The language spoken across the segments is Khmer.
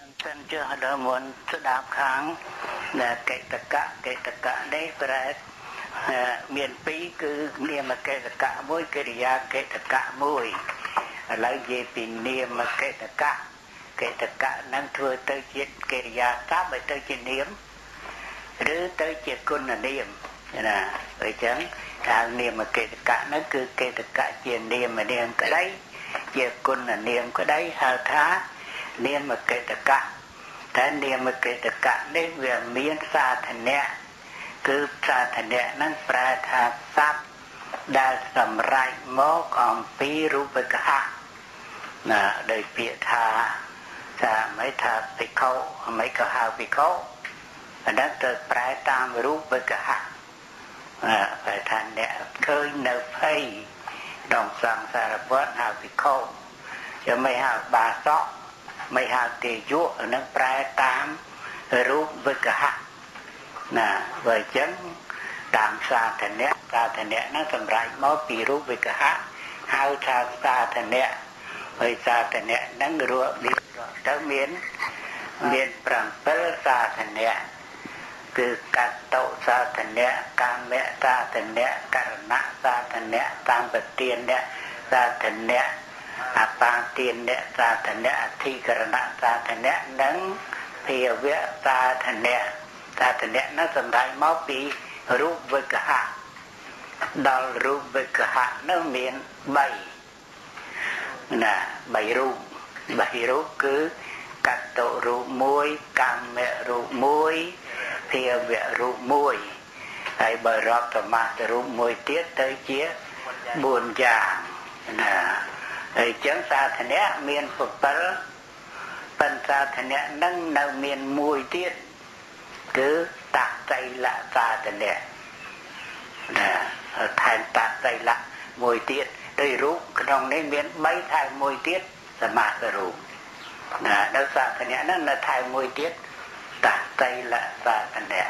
សិនចុះដល់មុនស្ដាប់ខាងដែលកេតកៈកេតកៈនេះប្រែមានពីរគឺនាមកេតកៈមួយកិរិយាកេតកៈមួយឥឡូវនិយាយពីនាមកេតកៈកេតកៈនឹងធ្វើទៅជាកិរិយាសព្ទឲ្យទៅជានាមឬទៅជាគុណនាមណាអញ្ចឹងថានាមកេតកៈហ្នឹងគឺកេតកៈជានាមនាមក្តីជាគុណនាមក្តីហៅថានាមកេតកៈតែនាមកេតកៈនេះវាមានសាធនៈគឺសាធនៈហ្នឹងប្រែថាសព្ទដែលសម្រេចមកអំពីរូបកហៈណាដោយពាក្យថាថាមិនថាភិក្ខុមិនក៏ហៅភិក្ខុអាហ្នឹងទៅប្រែតាមរូបកហៈប្រែថាអ្នកឃើញនៅភ័យក្នុងសង្សារវដ្តហៅភិក្ខុចាំមិនហៅបាសកមិនហៅទេយុអាហ្នឹងប្រែតាមរូបវិកហៈណាបើអញ្ចឹងតាមសាធនៈសាធនៈហ្នឹងសម្រេចមកពីរូបវិកហៈហៅថាសាធនៈហើយសាធនៈហ្នឹងរួមទៅមាន7សាធនៈគឺកតោសាធនៈកាមៈសាធនៈករណសាធនៈសម្បទានៈសាធនៈអបាទានៈសាធនៈអធិករណសាធនៈនិងភាវៈសាធនៈសាធនៈនោះសម្រាប់មកពីរូបវិកហៈដល់រូបវិកហៈនោះមាន3ណា3រូប3រូបគឺកតោរូប1កាមៈរូប1ភាវៈរូប1ហើយបើរាប់សមាសរូបមួយទៀតទៅជា4យ៉ាងណាហើយចឹងសាធនៈមាន7ប៉ុន្តែសាធនៈនឹងនៅមានមួយទៀតគឺតសីលសាធនៈណាថែមតសីលមួយទៀតដោយរូបក្នុងនេះមាន3ថែមមួយទៀតសមាសរូបណាដល់សាធនៈហ្នឹងនៅថែមមួយទៀតតសីលសាធនៈ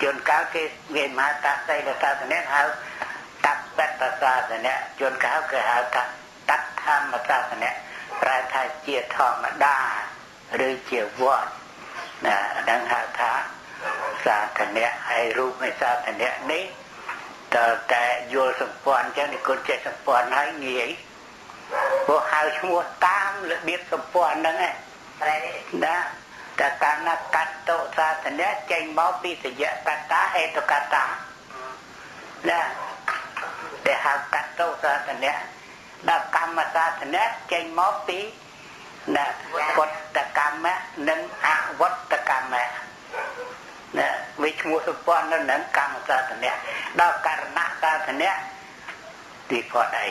ជួនកាលគេវាមហាតសីលសាធនៈហៅតបតសាធនៈជួនកាលគេហៅថាតធម្មសាសនៈប្រែថាជាធម្មតាឬជាវត្តណាហ្នឹងហៅថាសាធនៈហើយរូបនៃសាធនៈនេះតើតែយល់សម្ព័ន្ធអញ្ចឹងនិគុណចេះសម្ព័ន្ធហើយងាយព្រោះហៅឈ្មោះតាមរបៀបសម្ព័ន្ធហ្នឹងឯងណាតែកាលណាកតោសាធនៈចេញមកពីសយកតាហេតុកតាណាដែលហៅកតោសាធនៈដល់កម្មសាធនៈចេញមកពីណាវត្តកម្មនិងអវត្តកម្មណាវាឈ្មោះសម្ព័ន្ធនៅនឹងកម្មសាធនៈដល់ករណសាធនៈទីផុតអី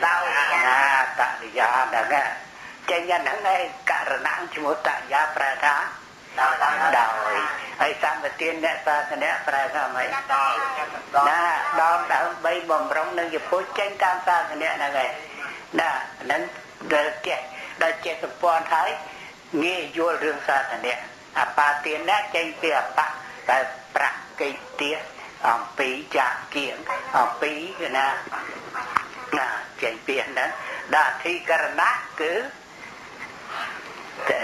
ដោយណាតរិយាហ្នឹងចេញយ៉ាងហ្នឹងឯងករណឈ្មោះតរិយាប្រែថាដោយហើយសម្បទានអ្នកសាធនៈប្រែថាម៉េចណាដល់ដើម្បីបំរុងនឹងចំពោះចេញតាមសាធនៈហ្នឹងឯងណាហ្នឹងដែលចេះដល់ចេះសម្ព័ន្ធហើយងាយយល់រឿងសាធនៈអបាទានៈចេញពីអបៈតែប្រាក់កិទាអំពីចាកគៀងអំពីណាណាចេញពីហ្នឹងដល់អធិករណៈគឺតែ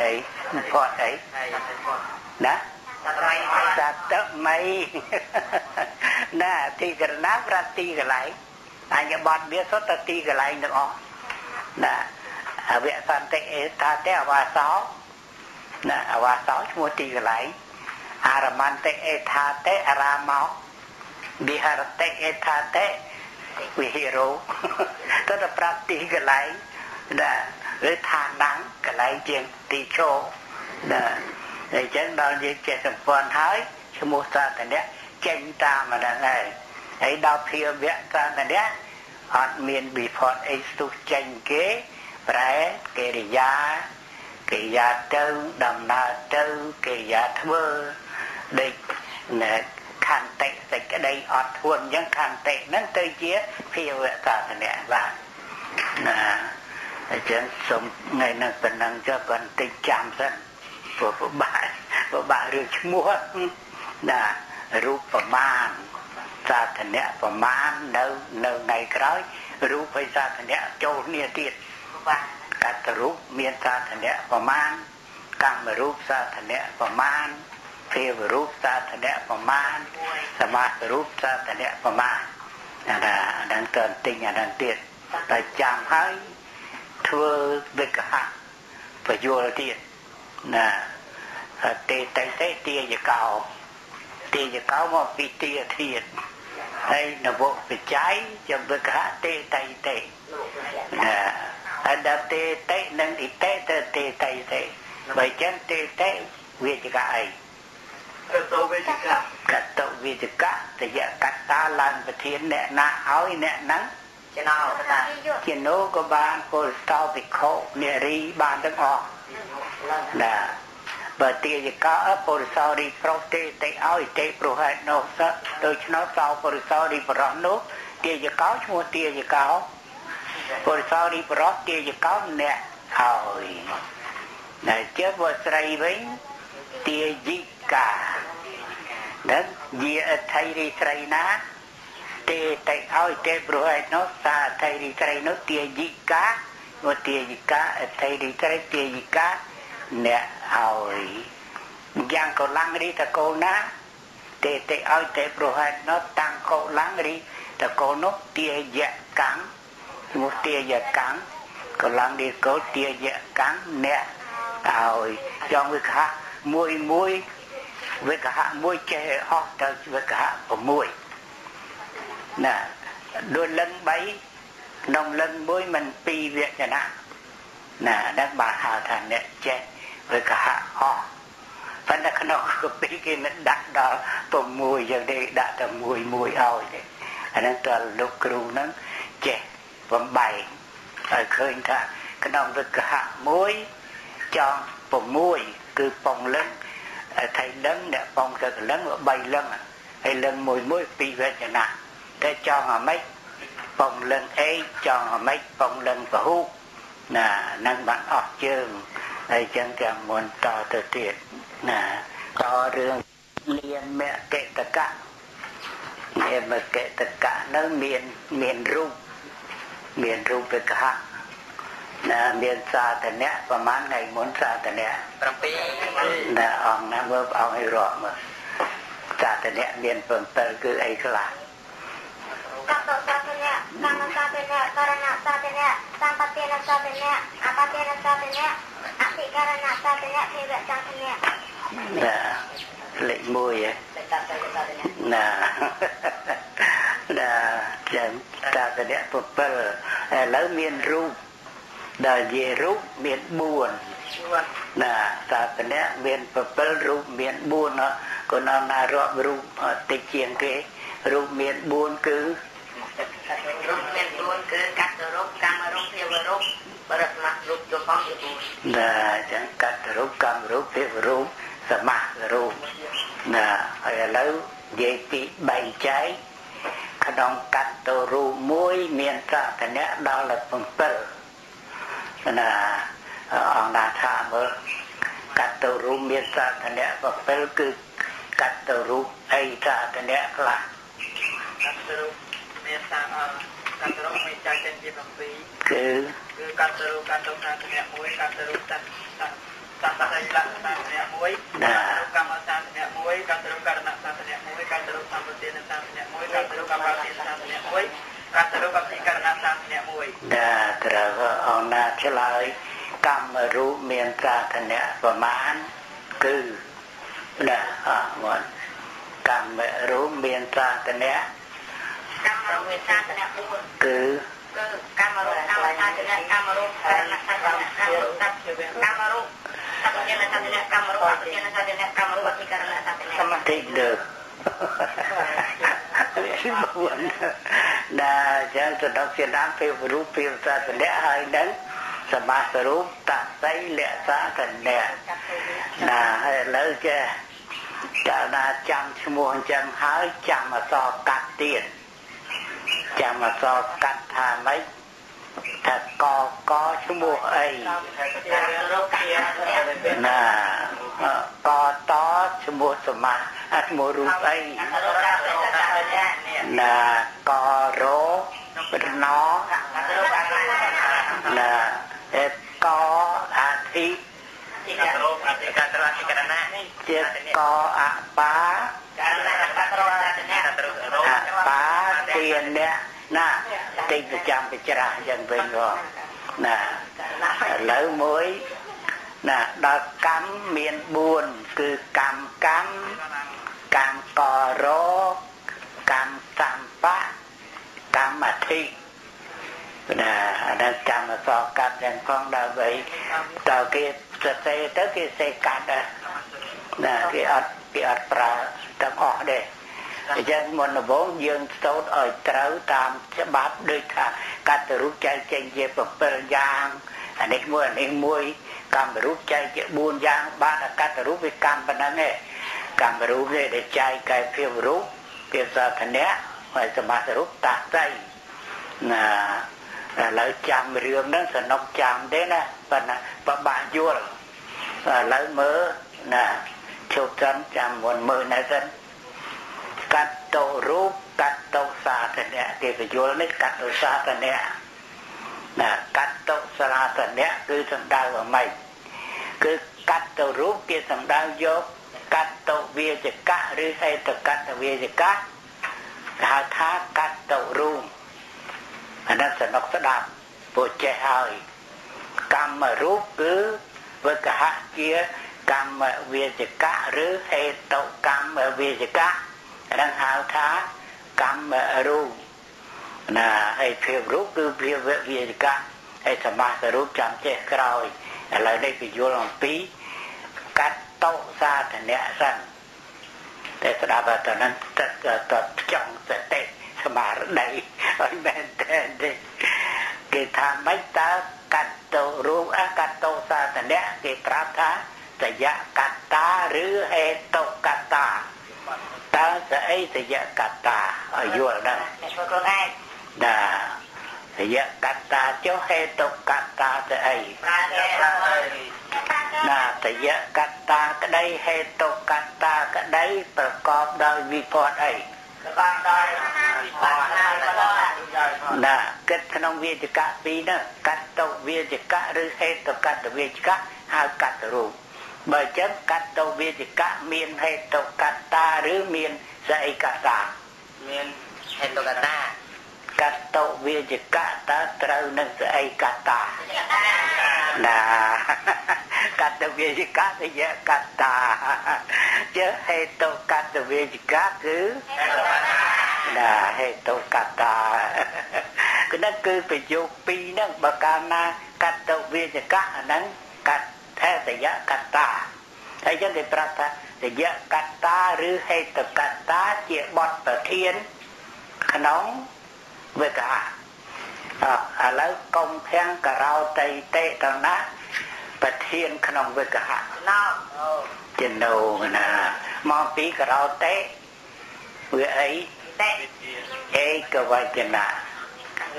អីផុតអីណាសតមីណាអធិករណៈប្រតិកន្លែងអញ្ញបតវាសុទ្ធតែទីកន្លែងទាំងអស់ណាអវសន្តិអេតាទេអវាសោណាអវាសោឈ្មោះទីកន្លែងអារមន្តិអេថាទេអារាមោវិហរតិអេថាទេវិហិរោទៅតែប្រាប់ទីកន្លែងណាឬឋានៈកន្លែងជាងទីឈរណាអញ្ចឹងដល់យើងចេះសម្ព័ន្ធហើយឈ្មោះសាធនៈចេញតាមអាហ្នឹងហើយហើយដល់ភាវៈសាធនៈអត់មានវិផតអីស្ទុះចេញគេប្រែកិរិយាកិរិយាទៅដំណើរទៅកិរិយាធ្វើដូចខន្តិសេចក្តីអត់ធន់អញ្ចឹងខន្តិហ្នឹងទៅជាភាវៈសាធនៈបាទណាអញ្ចឹងសូមថ្ងៃហ្នឹងប៉ុណ្ណឹងចុះគាត់តិចចាំសិនព្រោះពិបាករឿងឈ្មោះណារូបប្រមាណសាធនៈប្រមាណនៅថ្ងៃក្រោយរូបហើយសាធនៈចូលគ្នាទៀតបាទកតរូបមានសាធនៈប្រមាណ កម្មរូបសាធនៈប្រមាណភាវរូបសាធនៈប្រមាណសមាសរូបសាធនៈប្រមាណអាហ្នឹងទៅទិញអាហ្នឹងទៀតតែចាំហើយធ្វើវិកហៈពយល់ទៀតណាទេតេតេទាយកោទាយកោមកពីទាធាតហើយនវបច្ច័យចំវិកហៈទេតេតេណាហើយដល់ទេតេនិងអ៊ីតេទៅទេតេតេបើចឹងទេតេវាចកអីកតោវិជ្ជកកតោវិជ្ជកតយកតាឡើងប្រធានអ្នកណាឲ្យអ្នកហ្នឹងជាណោតាជាណោក៏បានពលតោភិក្ខុនារីបានទាំងអស់ណាបើទាយកោពុរិសោរីប្រុសទេទេឲ្យទេព្រោះហេតុនោះសដូច្នោះសោពុរិសោរីប្រុសនោះទាយកោឈ្មោះទាយកោពុរិសោរីប្រុសទាយកោអ្នកឲ្យណែជាបើស្រីវិញទាយិកានឹងយាអធិរីស្រីណាទេទេឲ្យទេព្រោះហេតុនោះសាអធិរីស្រីនោះទាយិកាមកទាយិកាអធិរីស្រីទាយិកាអ្នកឲ្យយ៉ាងកលាំងរីតកូលណាទេទេឲ្យទេព្រោះហេតុនោះតាំងកូលាំងរីតកូលនោះទាយៈកាំងឈ្មោះទាយៈកាំងកលាំងរីកូលទាយៈកាំងអ្នកឲ្យចង់វិខៈមួយមួយវិកហៈមួយចេះអស់ទៅវិកហៈ6ណាដូចលឹង3ក្នុងលឹងមួយមិន2វចនៈណាហ្នឹងបានហៅថាអ្នកចេះវិកហៈអស់ប៉ុន្តែក្នុងកពីគេមិនដាក់ដល់6យ៉ាងទេដាក់តែមួយមួយឲ្យទេអាហ្នឹងតើលោកគ្រូហ្នឹងចេះបំបែកឲ្យឃើញថាក្នុងវិកហៈមួយចង់6គឺប៉ុងលឹងថៃលឹងអ្នកបងទៅលឹង3លឹងហើយលឹងមួយមួយពីរវចនៈតែចង់អាម៉េចបងលឹងអេចង់អាម៉េចបងលឹងពហុណានឹងបានអស់ជើងហើយចឹងទាំងមុនតទៅទៀតណាតរឿងនាមកេតកៈនាមកេតកៈនៅមានរូបមានរូបវិកហៈណាមានសាធនៈប្រហែលថ្ងៃមុនសាធនៈ7ណាអង្គណាមើលអង្គឲ្យរាប់មើលសាធនៈមាន7គឺអីខ្លះកតោសាធនៈកម្មសាធនៈករណសាធនៈសម្បទានសាធនៈអបទានសាធនៈអភិករណសាធនៈភេវៈសាធនៈណាលេខ1ហ៎ណាណាចាំសាធនៈ7ឥឡូវមានរូបដល់និយាយរូបមាន4ណាសាធនៈមាន7រូបមាន4ក៏ណារាប់រូបតិចជាងគេរូបមាន4គឺរូបមាន4គឺកតរូបកម្មរូបភាវរូបបរមរូបចូលផងជា4ណាចឹងកតរូបកម្មរូបភាវរូបសមាសរូបណាហើយឥឡូវនិយាយពីបែងចែកក្នុងកតរូបមួយមានសាធនៈដល់7ណាអង្គណាថាមើលកតរូបមានសាធនៈ7គឺកតរូបអីសាធនៈខ្លះកតរូបមានសាកតរូបមានចែកចេញជា7គឺកតរូបកតសាធនៈ1កតរូបតតតសីលសាធនៈ1ណាកម្មសាធនៈ1កតរូបករណសាធនៈ1កតរូបសម្បទានសាធនៈ1កតរូបកម្មទានសាធនៈ1កតរូបអភិករណសាធនៈ1ណាត្រូវអង្គណាឆ្លើយកម្មរូបមានសាធនៈប្រមាណគឺណាអត់កម្មរូបមានសាធនៈកម្មរូបមានសាធនៈ4គឺកម្មរូបកម្មសាធនៈកម្មរូបករណសាធនៈកម្មរូបកម្មរូបសត្យសាធនៈកម្មរូបអភិករណសាធនៈកម្មរូបអភិករណសាធនៈ តិចលើណាចឹងទៅដល់ជាដើមពេលរូបពេលសាធនៈហើយនឹងសមាសរូបតសីលសាធនៈណាហើយឥឡូវចេះកាលណាចាំឈ្មោះអញ្ចឹងហើយចាំអក្សរកាត់ទៀតចាំអក្សរកាត់ថាម៉េចថាកកឈ្មោះអីណាកតឈ្មោះសមាឈ្មោះរូបអីណាករណណា កអធិ រូបអធិករណៈអធិករណៈជាកអបាអបាទានៈណាតិចប្រចាំពិច្រាស់យ៉ាងវិញផងណាឥឡូវមួយណាដល់កម្មមាន4គឺកម្មកម្មកម្មករោកម្មសម្បៈកម្មអធិណាអានឹងកម្មអសរកាត់យ៉ាងផងដើម្បីតើគេសរសេរទៅគេសេកាត់ដែរណាគេអត់ប្រើទាំងអស់ទេអញ្ចឹងមុនដំបូងយើងសូត្រឲ្យត្រូវតាមច្បាប់ដូចថាកត្តរូបចែកចេញជា7យ៉ាងអានេះមួយអានេះមួយកម្មរូបចែកជា4យ៉ាងបាទកត្តរូបវាកម្មប៉ុណ្ណឹងឯងកម្មរូបនេះដែលចែកកែភាពរូបភាពសាធនៈហើយសមាសរូបតាសីណាឥឡូវចាំរឿងហ្នឹងសនុកចាំទេណាប៉ុន្តែពិបាកយល់ឥឡូវមើលណាជប់សិនចាំមុនមើលណាសិនកត្តរូបកត្តសាធនៈគេបញ្យល់នេះកត្តសាធនៈណាកត្តសាធនៈគឺសំដៅអ្ម៉េចគឺកត្តរូបគេសំដៅយកកត្តវាចកៈឬហេតុកត្តវាចកៈគេហៅថាកត្តរូបអានេះសនុកស្ដាប់ព្រោះចេះហើយកម្មរូបគឺវិកហៈជាកម្មវាចកៈឬហេតុកម្មវាចកៈហ្នឹងហៅថាកម្មរូបណាហើយភាពរូបគឺភាពវាចកៈហើយសមាសរូបចាំចេះក្រោយឥឡូវនេះពយល់អំពីកត្តសាធនៈសិនតែស្ដាប់ទៅហ្នឹងតផ្ចង់សតិស្មារតីឲ្យមែនទេគេថាម៉េចតើកត្តរូបអកត្តសាធនៈគេប្រាប់ថាសយកតាឬហេតុកតាតើស្អីសយកតាឲ្យយល់ហ្នឹងខ្លួនឯងណាសយកតាចុះហេតុកតាស្អីណាសយកតាក្តីហេតុកតាក្តីប្រកបដោយវិភ័តអីប្រកបដោយវិភ័តណាគិតក្នុងវាចកៈពីរហ្នឹងកត្តវាចកៈឬហេតុកត្តវាចកៈហៅកត្តរូបបើចឹងកត្តវាចកៈមានហេតុកតាឬមានស្អីកតាមានហេតុកតាកត្តវាចកៈតើត្រូវនឹងស្អីកតាណាកត្តវាចកៈសយកតាជាហេតុកត្តវាចកៈគឺណាហេតុកតាគឺนั่นគឺប្រយោគពីរហ្នឹងបើកាលណាកត្តវាចកៈអាហ្នឹងកត្តសយកតាហើយចឹងគេប្រាប់ថាសយកតាឬហេតុកតាជាបទប្រធានក្នុងវិកៈឥឡូវកុំភាំងករោតីតេតណាប្រធានក្នុងវិកៈណោជាណោណាមកពីករោតេវាអីតេឯកវចនៈ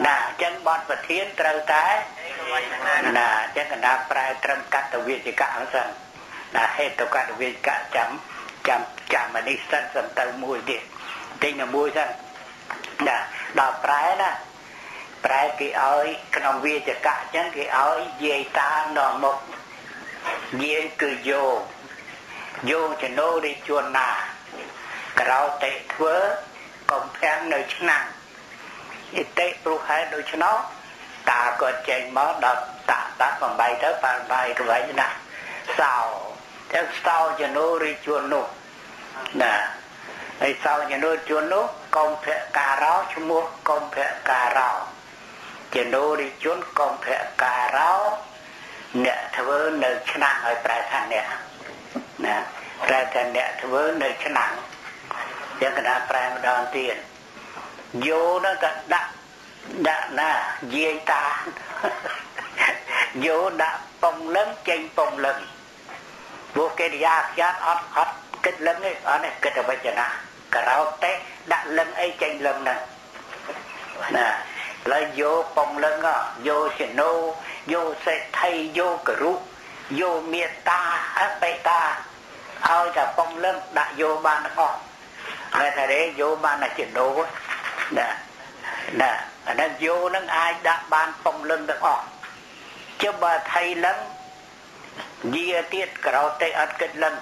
ណាអញ្ចឹងបទប្រធានត្រូវតែណាអញ្ចឹងកណ្ដាលប្រែត្រឹមកតវិជ្ជកៈហ្នឹងសិនណាហេតុកតវិជ្ជកៈចាំចាំចាំអានេះសិនសិនទៅមួយទៀតតិចមួយសិនណាដល់ប្រែណាប្រែគេឲ្យក្នុងវិជ្ជកៈអញ្ចឹងគេឲ្យយាយតានាំមុខយាយគឺយោយោចនោរិជួនណាក្រោតិធ្វើកំភាំងនៅឆ្នាំអិតិព្រោះហេតុដូច្នោះតាក៏ចេញមកដល់តាតា8ទៅ8កវៃណាសោទាំងសោចនោរិជួននោះណាហើយសោចនោជួននោះកុំភការោឈ្មោះកុំភការោចនោរិជួនកុំភការោអ្នកធ្វើនៅឆ្នាំឲ្យប្រែថាអ្នកណាប្រែថាអ្នកធ្វើនៅឆ្នាំយ៉ាងកណាប្រែម្ដងទៀតយោនោះក៏ដាក់ដាក់ណាយាយតាយោដាក់ពងលឹងចេញពងលឹងព្រោះកិរិយាខ្យាត់អត់អត់គិតលឹងទេអត់ទេគិតអវចនៈក្រោតេដាក់លឹងអីចេញលឹងហ្នឹងណាឡើយយោពងលឹងយោសិណោយោសេដ្ឋីយោករុយោមេតាអបេតាឲ្យតែពងលឹងដាក់យោបានទាំងអស់ហើយថាទេយោបានតែសិណោណាណាអាហ្នឹងយោនឹងអាចដាក់បានពងលឹងទាំងអស់ចុះបើថៃលឹង យាទៀតក្រោតិអត់គិតលឹង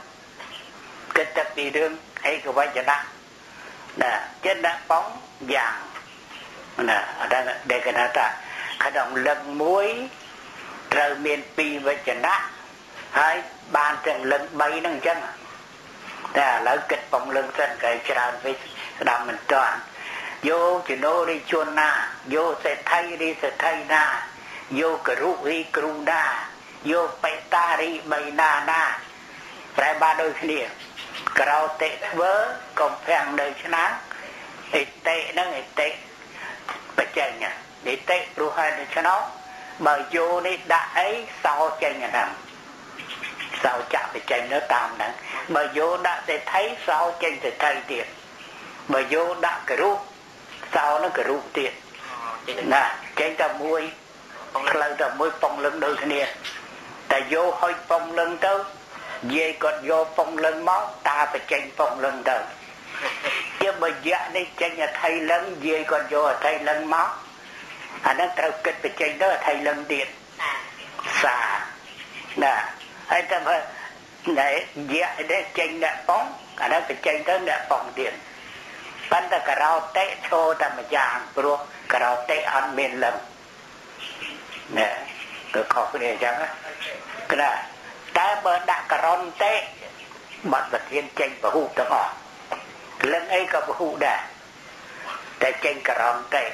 គិតតែពីរឿងឯកវចនៈណាចិត្តដាក់បងយ៉ាងណាអត់ដែលគេថាក្នុងលឹងមួយត្រូវមានពីរវចនៈហើយបានទាំងលឹង3ហ្នឹងអញ្ចឹងតែឥឡូវគិតបងលឹងសិនគេច្រើនពេកស្ដាប់មិនទាន់យោជំនោរិជនណាយោសេដ្ឋីរិសេដ្ឋីណាយោករុរីគ្រូណាយោបេតារីបីណាណាប្រែបានដូចគ្នាក្រោតិធ្វើកំភាំងនៅឆ្នាំអិតិហ្នឹងអិតិបច្ចេញអិតិព្រោះហេតុដូច្នោះបើយោនេះដាក់អីសោចេញអាហ្នឹងសោចាក់បច្ចេញនៅតាមហ្នឹងបើយោដាក់សេដ្ឋីសោចេញសេដ្ឋីទៀតបើយោដាក់ករុសោនឹងករុទៀតណាចេញតែមួយផ្លូវតែមួយប៉ុងលឹងដូចគ្នាតែយោហុចប៉ុងលឹងទៅយាយគាត់យកប៉ុងលឹងមកតាបច្ចេញប៉ុងលឹងទៅជាបើយៈនេះចេញអថៃលឹងយាយគាត់យកអថៃលឹងមកអាហ្នឹងត្រូវគិតបច្ចេញទៅអថៃលឹងទៀតសាណាហើយតែបើណែយៈនេះចេញអ្នកប៉ុងអាហ្នឹងបច្ចេញទៅអ្នកប៉ុងទៀតប៉ុន្តែក្រោតិឈរតែម្យ៉ាងព្រោះក្រោតិអត់មានលឹងណែគឺខុសគ្នាអញ្ចឹងណាតែបើដាក់ករណតិបាត់ប្រធានចេញពហុទាំងអស់លឹងអីក៏ពហុដែរតែចេញករណតិឥ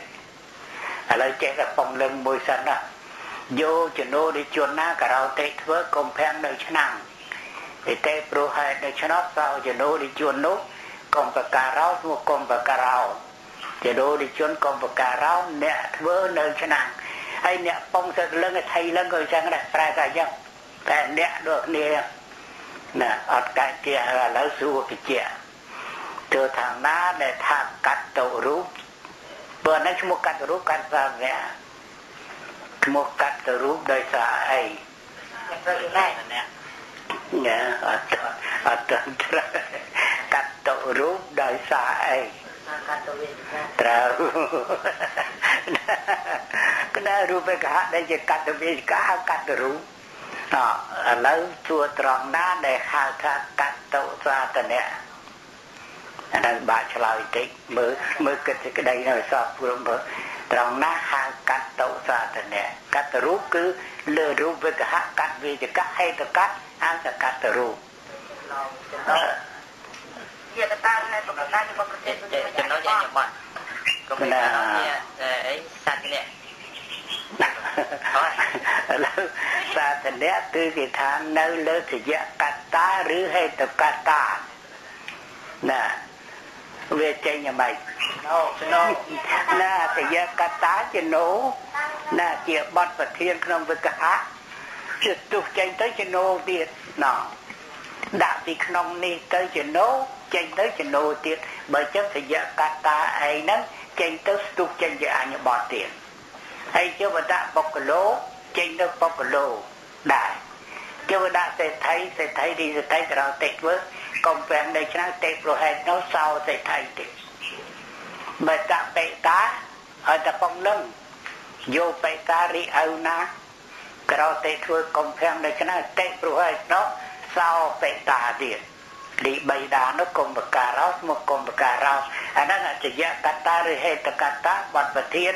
ឡូវចេះតែប៉ុងលឹងមួយសិនណាយោជំនោរិជនណាករោតិធ្វើកំភាំងនៅឆ្នាំអិតេព្រោះហេតុដូច្នោះសោជំនោរិជននោះកំបការោឈ្មោះកំបការោជំនោរិជនកំបការោអ្នកធ្វើនៅឆ្នាំហើយអ្នកប៉ុងសឹកលឹងថៃលឹងក៏អញ្ចឹងដែរប្រែតែអញ្ចឹងតែអ្នកដូចគ្នាណាអត់កាច់ជាឥឡូវសួរពិជាធ្វើថាណាដែលថាកាត់ទៅរូបបើនេះឈ្មោះកាត់រូបកាត់សាវៈឈ្មោះកាត់ទៅរូបដោយសារអីណាអត់អត់ត្រូវកាត់ទៅរូបដោយសារអីត្រូវគណៈរូបកហៈដែលជាកាត់វិកាហៅកាត់រូបឥឡូវជួត្រង់ណាដែលហៅថាកតោសាតនៈអាហ្នឹងបាក់ឆ្លើយតិចមើលមើលគិតសេចក្តីនៅសពព្រមមើលត្រង់ណាហៅកតោសាតនៈកតរូបគឺលើរូបវិកហៈកតវិជកហេតុកតហៅថាកតរូបជាកតានៃប្រកតាជាប្រទេសចំណុចញបាត់កុំមានអីសាតនៈឥឡូវសាធនៈគឺគេថានៅលើសយកតាឬហេតុកតាណាវាចេញយ៉ាងម៉េចណាសយកតាជាណូណាជាបទប្រធានក្នុងវិកហៈជាទុះចេញទៅជាណូទៀតណោដាក់ពីក្នុងនេះទៅជាណូចេញទៅជាណូទៀតបើចឹងសយកតាឯងហ្នឹងចេញទៅស្ទុះចេញជាអញ្ញបទទៀតហើយជាវដាក់បុគ្គលោចេញទៅបុគ្គលោដែរជាវដាក់សេដ្ឋីសេដ្ឋីរីសេដ្ឋីក្រៅតិចធ្វើកំពាំងនៅឆ្នាំទេប្រហែលនោះសោសេដ្ឋីទេបើដាក់បេតាឲ្យតែប៉ុងលឹងយោបេតារីឪណាក្រៅទេធ្វើកំពាំងនៅឆ្នាំទេប្រហែលនោះសោបេតាទៀតរីបៃតានោះកុំបការោមកកុំបការោអាហ្នឹងអចយកតាឬហេតុកតាបទប្រធាន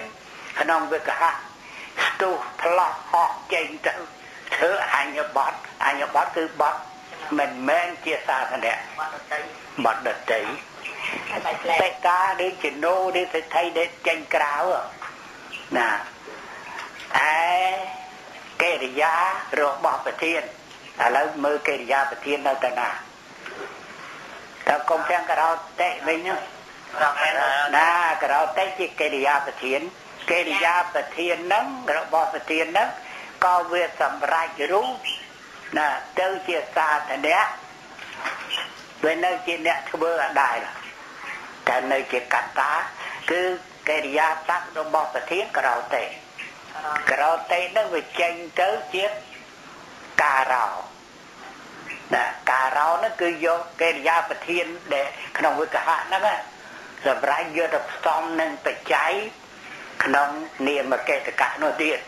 ក្នុងវិកហៈស្ទុះផ្លោះហោះចេញទៅធ្វើអញ្ញបទអញ្ញបទគឺបទមិនមែនជាសាសនៈបទដតីបេតាឬជាណូឬសេដ្ឋីដែលចេញក្រៅណាឯកិរិយារបស់ប្រធានឥឡូវមើលកិរិយាប្រធាននៅតាណាតើកុំទាំងក្រោតិវិញណាក្រោតិជាកិរិយាប្រធានកិរិយាប្រធានហ្នឹងរបស់ប្រធានហ្នឹងក៏វាសម្រេចរូបណាទៅជាសាធនៈវានៅជាអ្នកធ្វើអដែរតែនៅជាកត្តាគឺកិរិយាសព្ទរបស់ប្រធានក្រោតិក្រោតិហ្នឹងវាចេញទៅជាការោណាការោហ្នឹងគឺយកកិរិយាប្រធានដែលក្នុងវិកហៈហ្នឹងសម្រាប់យកទៅផ្សំនឹងបច្ច័យក្នុងនាមកេតកៈនោះទៀត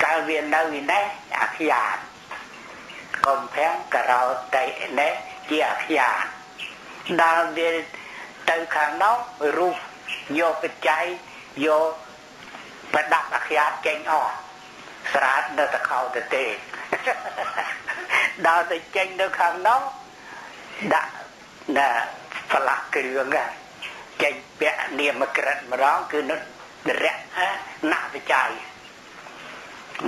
កាលវានៅឯនេះអាខ្យាត កុំភាំងករោតិនេះជាអាខ្យាដល់វាទៅខាងនោះរូបយកបច្ច័យយកប្រដាប់អាខ្យាចេញអស់ស្រាតនៅតខោទៅទេដល់ទៅចេញទៅខាងនោះដាក់ណាផ្លាស់គ្រឿងចេញពាក់នាមក្រិតម្ដងគឺនុរៈណវិច័យ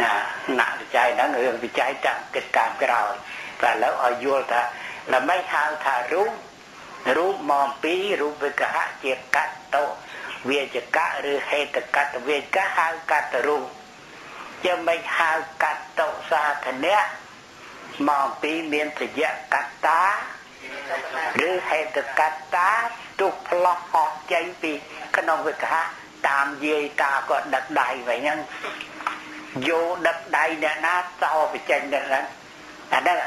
ណាណវិច័យហ្នឹងរឿងវិច័យតាមគិតតាមក្រោយតែឥឡូវឲ្យយល់ថាដើម្បីហៅថារូបរូបមកពីរូបវិកហៈជាកតោវាចកៈឬហេតុកតវាចកៈហៅកតរូបជាមិនហៅកតោសាធនៈមកពីមានតយកតាឬហេតុកតាទុះផ្លោះអស់ចេញពីក្នុងវិកហៈតាមយាយតាក៏ដឹកដៃវិញហ្នឹងយោដឹកដៃអ្នកណាសោបចេញអ្នកហ្នឹងអាហ្នឹង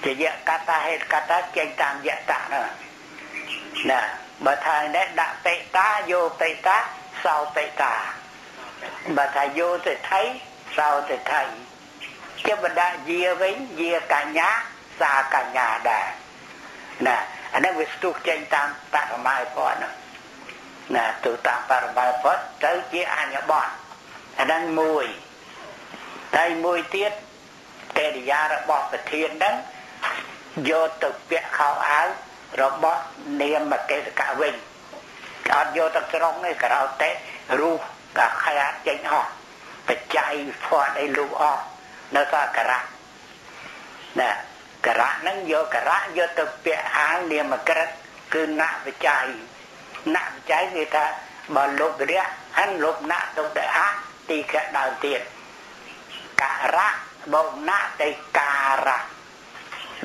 ជាយកតាហេតុកតាចេញតាមយតៈហ្នឹងណាបើថានេះដាក់បេតាយោបេតាសោបេតាបើថាយោទៅថៃសោទៅថៃជាបណ្ដាយាវិញយាកញ្ញាសាកញ្ញាដែរណាអានេះវាស្ទុះចេញតាមបរមាយផតហ្នឹងណាទៅតាមបរមាយផតទៅជាអញ្ញបតអាហ្នឹងមួយតែមួយទៀតកិរិយារបស់ប្រធានហ្នឹងយកទៅពាក់ខោអាវរបស់នាមកេសកៈវិញអត់យកទៅត្រង់ទេក្រៅតែរូបកាខាតចេញអស់បច្ច័យផាត់អីលុបអស់នៅតែករៈណាករៈហ្នឹងយកករៈយកទៅពាក់អាវនាមក្រិតគឺណបច្ច័យណបច្ច័យគេថាបើលុបរៈហាន់លុបណទៅទៅអទីកៈដើមទៀតករៈបូកណទៅការៈ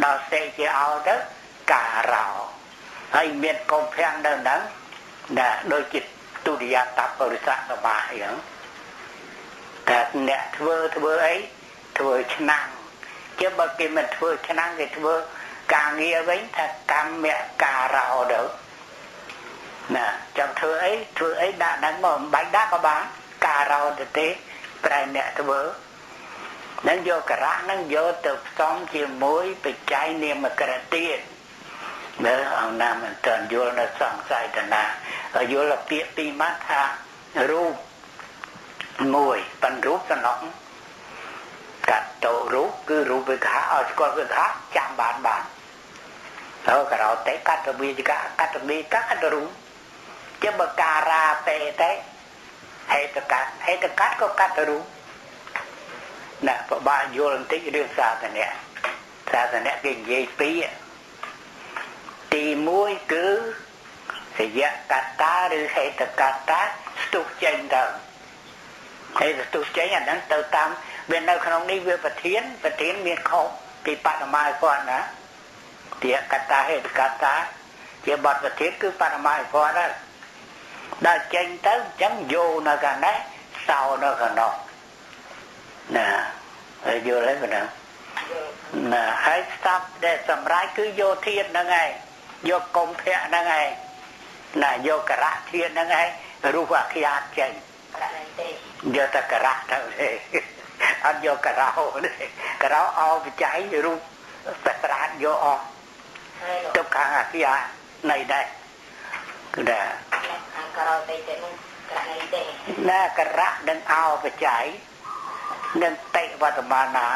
ដល់សេជាអោទៅការោហើយមានកុំភាំងនៅហ្នឹងណាដូចជាទុរិយតបរិស័កសមាអីហ្នឹងតែអ្នកធ្វើធ្វើអីធ្វើឆ្នាំងជាបើគេមិនធ្វើឆ្នាំងគេធ្វើការងារវិញថាកម្មការោទៅណាចង់ធ្វើអីធ្វើអីដាក់ហ្នឹងមកមិនបាច់ដាក់ក៏បានការោទៅទេប្រែអ្នកធ្វើនឹងយកករៈនឹងយកទៅផ្សំជាមួយបច្ច័យនាមក្រទៀតមើលអង្គណាមិនទាន់យល់នៅសង្ស័យតាណាយល់ពាក្យពីរម៉ាត់ថារូបមួយប៉ិនរូបសំណុកកតោរូបគឺរូបវិកហៈឲ្យស្គាល់វិកហៈចាំបានបានហើយក្រោតេកតវិជកកតវិកកតរូបជាបការាតេតេហេតុកៈហេតុកៈក៏កតរូបណាពិបាកយល់បន្តិចរឿងសាសនាសាសនាគេនិយាយពីរទី1គឺសយកតាឬហេតុកតាស្ទុះចេញទៅហេតុស្ទុះចេញអាហ្នឹងទៅតាមវានៅក្នុងនេះវាប្រធានប្រធានមានខុសពីបរមាយគាត់ណាជាកតាហេតុកតាជាបទប្រធានគឺបរមាយគាត់ហើយដល់ចេញទៅអញ្ចឹងយោនៅខាងនេះសោនៅខាងនោះណាហើយយល់ហើយប៉ុណ្ណឹងណាហើយស្ដាប់ដែលសម្រាប់គឺយោធាតហ្នឹងឯងយកកុម្ភៈហ្នឹងឯងណាយកករៈធាតហ្នឹងឯងរូបអខ្យាតចេញយកតែករៈទៅទេអត់យកករោទេករោអោបច្ច័យរូបប្រត្រាតយកអស់ទៅខាងអខ្យានៃដែរគឺថាខាងករោទេទេនោះករៈនៃទេណាករៈនឹងអោបច្ច័យនឹងតិវត្តមានា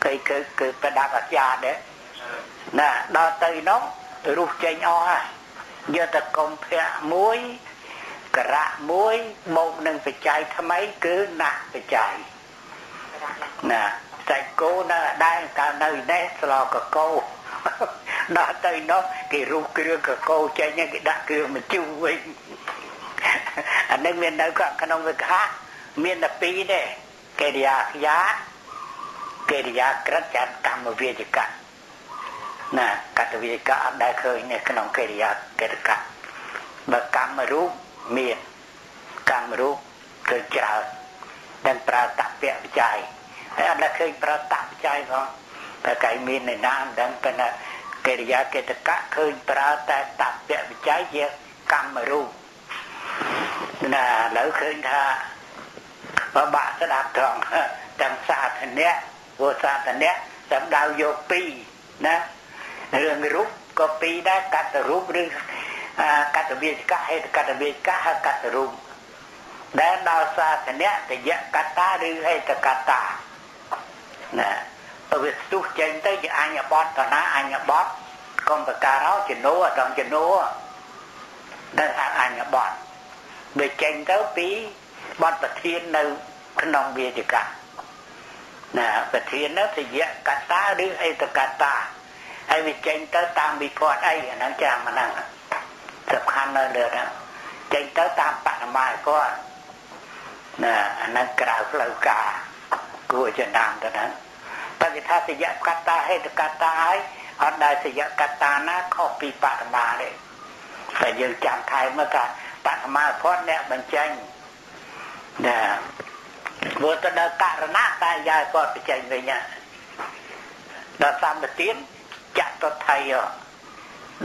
គេគឺប្រដាប់អាចារ្យដែរណាដល់ទៅនោះរូបចេញអស់ហើយយកតែកុម្ភៈមួយករៈមួយបូកនឹងបច្ច័យថ្មីគឺណបច្ច័យណាសាច់គោនៅដែរកាលនៅនេះស្លកកោដល់ទៅនោះគេរូបគ្រឿងកកោចេញគេដាក់គ្រឿងម្ជូរវិញអានេះមាននៅក្នុងវិកហៈមានតែពីរទេកិរិយាខ្យាកិរិយាក្រិតចាត់កម្មវាចកៈណាកតវិកៈអត់ដែលឃើញនៅក្នុងកិរិយាកិរកៈបើកម្មរូបមានកម្មរូបឃើញច្រើនដែលប្រើតពៈវិច័យហើយអត់ដែលឃើញប្រើតបច្ច័យផងតែកៃមាននៅណាមិនដឹងប៉ុន្តែកិរិយាកិតកៈឃើញប្រើតែតពៈវិច័យជាកម្មរូបណាឥឡូវឃើញថាបបាក់ស្ដាប់ត្រង់ទាំងសាធនៈព្រោះសាធនៈ សំដៅយកពីរណារឿងរូបក៏ពីរដែរកតរូបឬកតវិជ្ជកហេតុកតវិជ្ជកហកតរូបដែលដល់សាសនៈតយកតាឬហេតុកតាណាបើវាស្ទុះចេញទៅជាអញ្ញបតតណាអញ្ញបតកុំបការោជំនួអត់ជំនួដែលហៅអញ្ញបតវាចេញទៅពីបទប្រធាននៅក្នុងវិជ្ជកណាប្រធាននោះតយកតាឬហេតុកតាហើយវាចេញទៅតាមវិភ័ព្វអីអាហ្នឹងចាំអាហ្នឹងសំខាន់នៅលើហ្នឹងចេញទៅតាមបរិមាគាត់ណាអាហ្នឹងក្រៅផ្លូវការគួរចំណាំទៅហ្នឹងបើគេថាសយកតាហេតុកតាហើយអត់ដែលសយកតាណាខុសពីបរិមាទេតែយើងចាំថែមមកថាបរិមាផុតអ្នកបញ្ចេញណាព្រោះទៅដល់ករណតែយាយគាត់បញ្ចេញវិញដល់សម្បទានចតុថៃ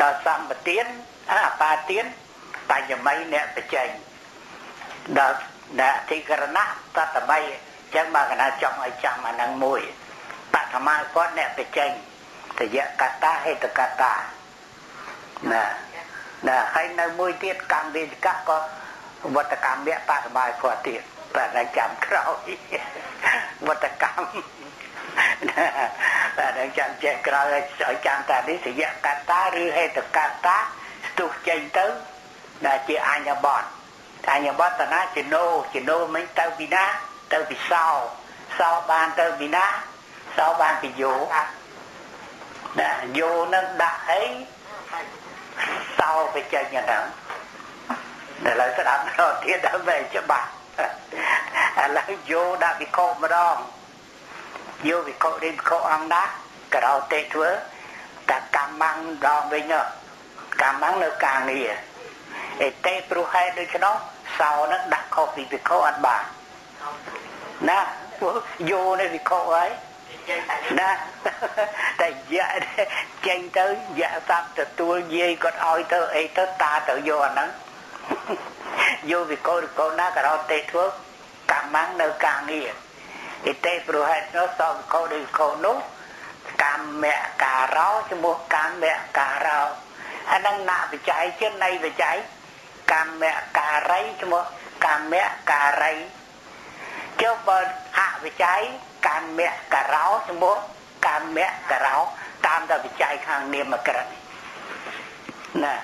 ដល់សម្បទានអបាទានបញ្ញមីអ្នកបញ្ចេញដល់អធិករណៈតតមីអញ្ចឹងមកកណាចង់ឲ្យចាំអាហ្នឹងមួយបឋមាគាត់អ្នកបញ្ចេញតយកតាហេតុកតាណាណាហើយនៅមួយទៀតកម្មវិជ្ជកក៏វត្តកម្មវៈបឋមាគាត់ទៀតតែតែចាំក្រោយវត្តកម្មតែតែចាំចេះក្រោយឲ្យចាំតានេះសយកតាឬហេតុកតាស្ទុះចេញទៅដែលជាអញ្ញបតអញ្ញបតតាណាជាណូជាណូមិញទៅពីណាទៅពីសោសោបានទៅពីណាសោបានពីយោណាយោនឹងដាក់អីសោទៅចេញអាហ្នឹងដល់ឥឡូវស្ដាប់ដល់ទៀតដើម្បីច្បាស់ឥឡូវយោដាក់វិខុម្ដងយោវិខុរិវិខុអង្គណាក្រោទេធ្វើតែកម្មំម្ដងវិញកម្មំនៅការងារអេទេព្រោះហេតុដូច្នោះសោនឹងដាក់ខុសពីវិខុអត់បានណាយោនេះវិខុហើយណាតែយៈចេញទៅយៈសັບទទួលយាយគាត់ឲ្យទៅអីទៅតាទៅយកអាហ្នឹងយោវិកោវិកោណាក្រោទេធ្វើកម្មំនៅការងារអេទេព្រោះហេតុនោះសវិកោវិកោនោះកម្មការោឈ្មោះកម្មការោអាហ្នឹងណវិច័យជានៃវិច័យកម្មការីឈ្មោះកម្មការីចុះបើអវិច័យកម្មការោឈ្មោះកម្មការោតាមតែវិច័យខាងនាមក្រិតណា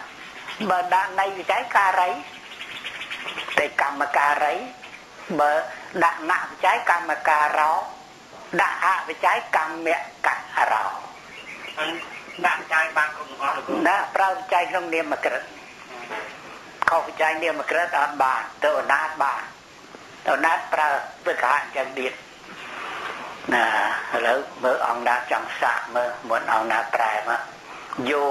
បើដាក់នៃវិច័យការីតែកម្មការីបើដាក់ណវិច័យកម្មការោដាក់អវិច័យកម្មការោដាក់វិច័យបានគ្រប់ទាំងអស់លោកណាប្រើវិច័យក្នុងនាមក្រិតខុសវិច័យនាមក្រិតអត់បានទៅអនាតបានអនាតប្រើវិកហអញ្ចឹងទៀតណាឥឡូវមើលអង្គណាចង់សាកមើលមុនអង្គណាប្រែមកយោ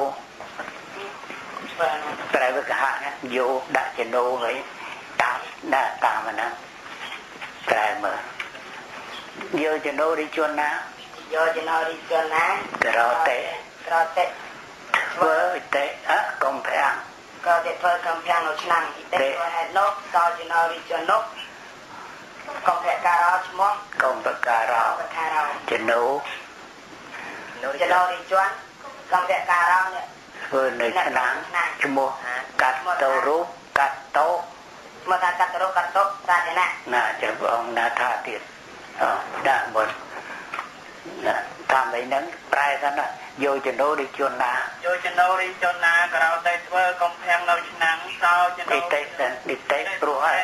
ប្រែវិកហណាយោដាក់ជាណូហើយតាមណាតាមណាប្រែមើលយោជាណូរិជនណាយោជាណូរិជនណាក្រតេក្រតេធ្វើតេអកុំភាំងក្រតេធ្វើកំភាំងនៅឆ្នាំអិតេធ្វើហេតុនោះសោជាណូរិជននោះកុំភការោឈ្មោះកុំភការោជាណូជាណូរិជនកុំភការោនេះធ្វើនៅឆ្នាំឈ្មោះកាត់តរូបកាត់តោមកថាកាត់រូបកាត់តោសាធនៈណាចាំព្រះអង្គណាថាទៀតអដាក់មុនណាតាមអីហ្នឹងប្រែសិនណាយោចនោរិជនណាយោចនោរិជនណាក្រោតែធ្វើកំភាំងនៅឆ្នាំសោចនោនិតិនិតិព្រោះហើយ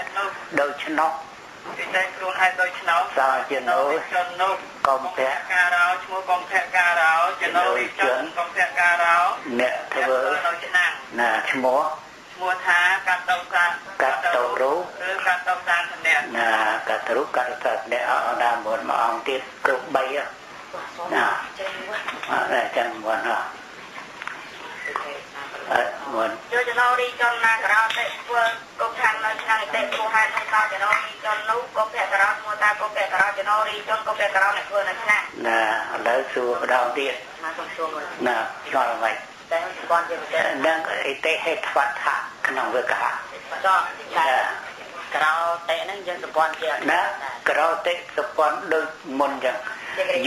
ដូច្នោះនិតិព្រោះហើយដូច្នោះសោចនោជននោះកុំភៈការោឈ្មោះកុំភៈការោចនោរិជនកុំភៈការោអ្នកធ្វើនៅឆ្នាំណាឈ្មោះឈ្មោះថាកតោសាកតោរូឬកតោសាធនៈណាកតរូកតោសាធនៈអរណាមុនមួយអង្គទៀតគ្រប់3ណាអរចាំមុនហ៎អត់មុនយោចនោរីជនណាក្រោតិធ្វើកុំខាងនៅឆ្នាំតិព្រោះហេតុនោះសោចនោរីជននោះកុំភៈក្រោឈ្មោះតាកុំភៈក្រោចនោរីជនកុំភៈក្រោអ្នកធ្វើនៅឆ្នាំណាឥឡូវសួរម្ដងទៀតណាសូមសួរមួយណាឆ្ងល់អ្វីតែគាត់ជានឹងអិតិហេតុវដ្ឋៈក្នុងវិកហៈចោក្រោតិហ្នឹងយើងសម្ព័ន្ធជាណាក្រោតិសម្ព័ន្ធដូចមុនចឹង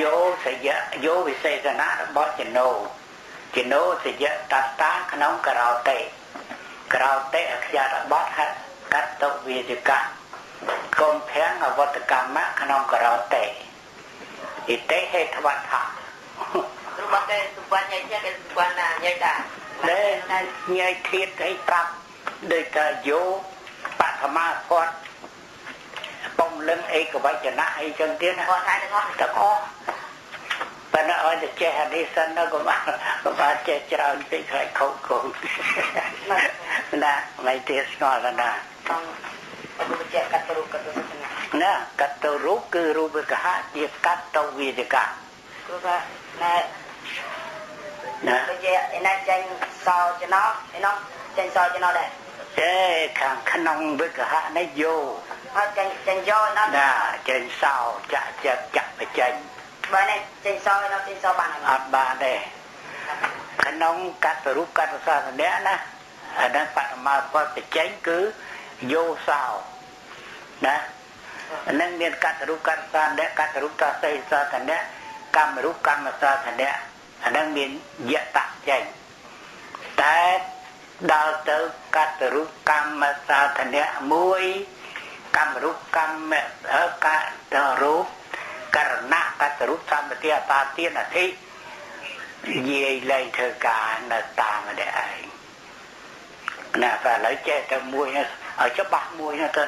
យោសយៈយោវិសេសណៈរបស់ចណោចណោសយៈតតាក្នុងក្រោតិក្រោតិអខ្យារបទកតវិជកៈកុំភាំងអវត្តកម្មៈក្នុងក្រោតិអិតិហេតុវដ្ឋៈ រូបគេសម្ព័ន្ធញ៉ៃធាតគេសម្ព័ន្ធណាញ៉ៃតា ដែលញ៉ៃធាតឲ្យប្រាប់ដូចថាយោបឋមាផតបំលឹងឯកវចនៈអីចឹងទៀតណា គាត់ថាទាំងអស់ ទាំងអស់ប៉ុន្តែឲ្យតែចេះអានេះសិនទៅកុំបានចេះច្រើនពេកខ្លាចខូចកូនណាមិនទេស្គាល់ណា អង្គបញ្ជាក់កត្តរូបកត្តសញ្ញា ណាកត្តរូបគឺរូបកហៈជាកត្តវិជកៈ គឺថាណែណាដូចជាឯណាចេញសោចំណោឯនោះចេញសោចំណោដែរ ទេខាងក្នុងវិកហៈនេះយោ ហើយចេញចេញយោណា ណាចេញសោចាក់ចាក់ចាក់បចេញ បើនេះចេញសោឯនោះចេញសោបាន អត់បានទេក្នុងកត្តរូបកត្តសាសនៈណាអានឹងបរមាពតបចេញគឺយោសោណាអានឹងមានកត្តរូបកត្តសាសនៈកត្តរូបតសេសាសនៈកម្មរូបកម្មសាសនៈអានឹងមានយតៈចេញតែដល់ទៅកត្តរូបកម្មសាធនៈមួយកម្មរូបកម្មកត្តរូបករណៈកត្តរូបសម្បទាអបាទានអធិយាយលែងធ្វើការនៅតាមម្នាក់ឯងណាតែឥឡូវចេះតែមួយឲ្យច្បាស់មួយណាទៅ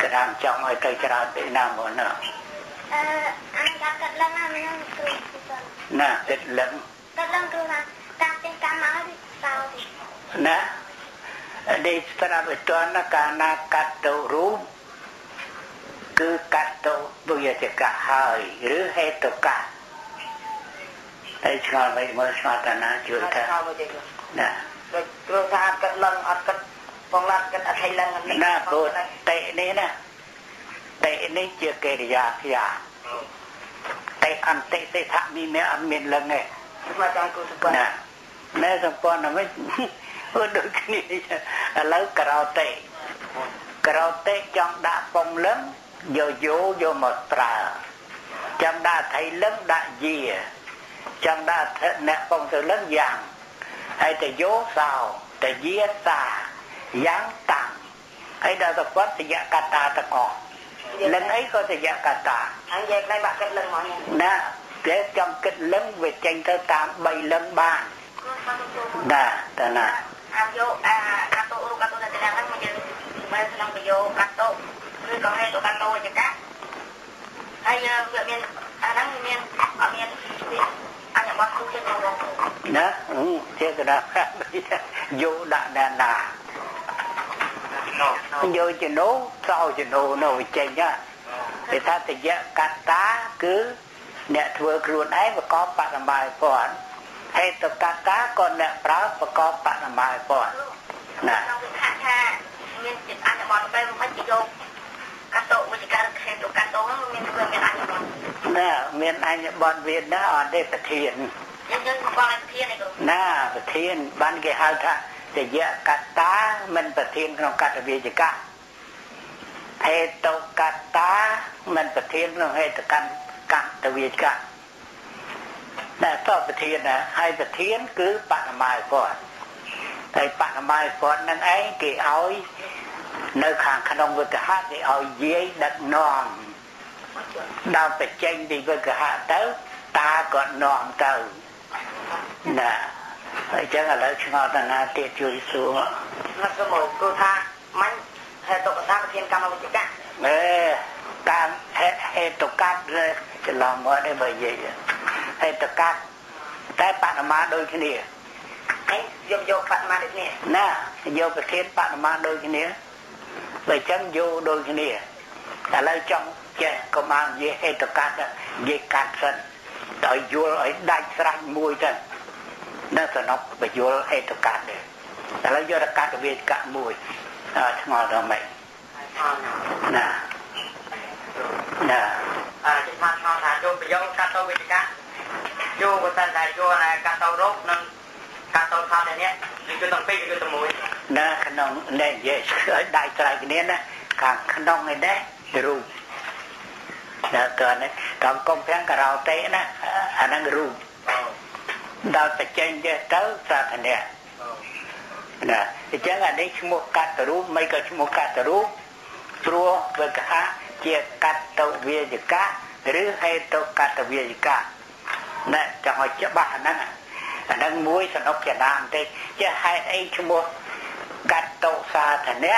ក្រាមចង់ឲ្យទៅច្រើនពេកណាមកណា អឺអញកាត់លឹងណាខ្ញុំគ្រូ ណាគិតលឹង គិតលឹងគ្រូថាតាមចេះកម្មមកសោទី ណានេះស្រាប់ឲ្យតនកាលណាកាត់ទៅរូបគឺកាត់ទៅវិជ្ជកៈហើយឬហេតុកៈហើយឆ្ងល់មិនមើលឆ្ងល់តាណាជួយថាណា ដូចគ្រូថាគិតលឹងអត់គិតបងឡាត់គិតអត់ឲ្យលឹង ណាព្រោះតេនេះណាតេនេះជាកិរិយាខ្យាតេអន្តិទេថមីមេអត់មានលឹងទេ មកចង់គ្រូសម្ព័ន្ធ ណាណែសម្ព័ន្ធហ្នឹងដូចគ្នាឥឡូវក្រោតិក្រោតិចង់ដាក់ពងលឹងយកយោយកមកប្រើចង់ដាក់ថៃលឹងដាក់យាចង់ដាក់អ្នកពងទៅលឹងយ៉ាងហើយតែយោសោតែយាសាយ៉ាងតាំងហើយដល់ទៅគាត់តយកតាទាំងអស់លឹងអីក៏តយកតា អញនិយាយខ្លៃបាក់គិតលឹងមក ណាគេចង់គិតលឹងវាចេញទៅតាម3លឹងបានណាតើណា អាយោអាកាតោរូបកាតោតែហ្នឹងមកយើងមើលក្នុងប្រយោកាតោឬក៏ហេតុកាតោចកៈហើយវាមានអាហ្នឹងមានអត់មានអញ្ញបោះទូទៅមក ណាជាកដាយោដាក់ណាណាយោចំណោសោចំណោនៅចេញណាគេថាតយកតាគឺអ្នកធ្វើខ្លួនឯងប្រកបបរមាពន្ធហេតុកតាក៏អ្នកប្រើប្រកបបរមាពន្ធណា ក្នុងវិថាថាមានចិត្តអញ្ញបទទៅមិនជាយកកតោវិជ្ជការហេតុកតោមានគឺមានអញ្ញបទ ណាមានអញ្ញបទវាណាអត់ទេប្រធាន យើងយើងកងប្រធានឯង ណាប្រធានបានគេហៅថាតយកតាមិនប្រធានក្នុងកតវិជ្ជកៈហេតុកតាមិនប្រធានក្នុងហេតុកម្មកតវិជ្ជកៈតែតប្រធានណាហើយប្រធានគឺបរមាពន្ធហើយបរមាពន្ធនឹងឯងគេឲ្យនៅខាងក្នុងវិកហៈគេឲ្យយាយដឹកនាំដល់បច្ចេញពីវិកហៈទៅតាក៏នាំទៅណាអញ្ចឹងឥឡូវឆ្ងល់តាណាទៀតជួយសួរ មកសួរមកគ្រូថាមាញ់ហេតុកតាប្រធានកម្មវិជ្ជកៈ អេតាមហេតុកាត់ច្រឡំមកទេបើនិយាយហេតុកាត់តែបរមាដូចគ្នា ឯងយកយកបរមាដូចគ្នា ណាយកប្រធានបរមាដូចគ្នាបើអញ្ចឹងយកដូចគ្នាឥឡូវចង់ចេះកុំឲ្យនិយាយហេតុកាត់និយាយកាត់សិនដល់យល់ឲ្យដាច់ស្រេចមួយទៅនៅសំណប់បញ្យល់ហេតុកាត់ទេឥឡូវយកកាត់វិកៈមួយឆ្ងល់ដល់ម៉េចណាណា អាចថាឆ្ងល់ថាយកប្រយោគកាត់ទៅវិកៈយកបើសិនតែយកណែកាត់ទៅរោគនិងកាត់ទៅថតនេះគឺទាំងពីរគឺតែមួយ ណាក្នុងនេះនិយាយឲ្យដាច់ស្រេចគ្នាណាខាងក្នុងឯនេះរូប ណាតើនេះតាមកុំភាំងការ៉ាអូតេណាអាហ្នឹងរូបដល់បច្ចេញចេះទៅសាធនៈណាអញ្ចឹងអានេះឈ្មោះកតរូបមិនក៏ឈ្មោះកតរូបព្រោះវិកហៈជាកតវិយកៈឬហេតុកតវិយកៈណែចង់ឲ្យច្បាស់អាហ្នឹងអាហ្នឹងមួយសនុកជាដើមទេជាហេតុអីឈ្មោះកតោសាធនៈ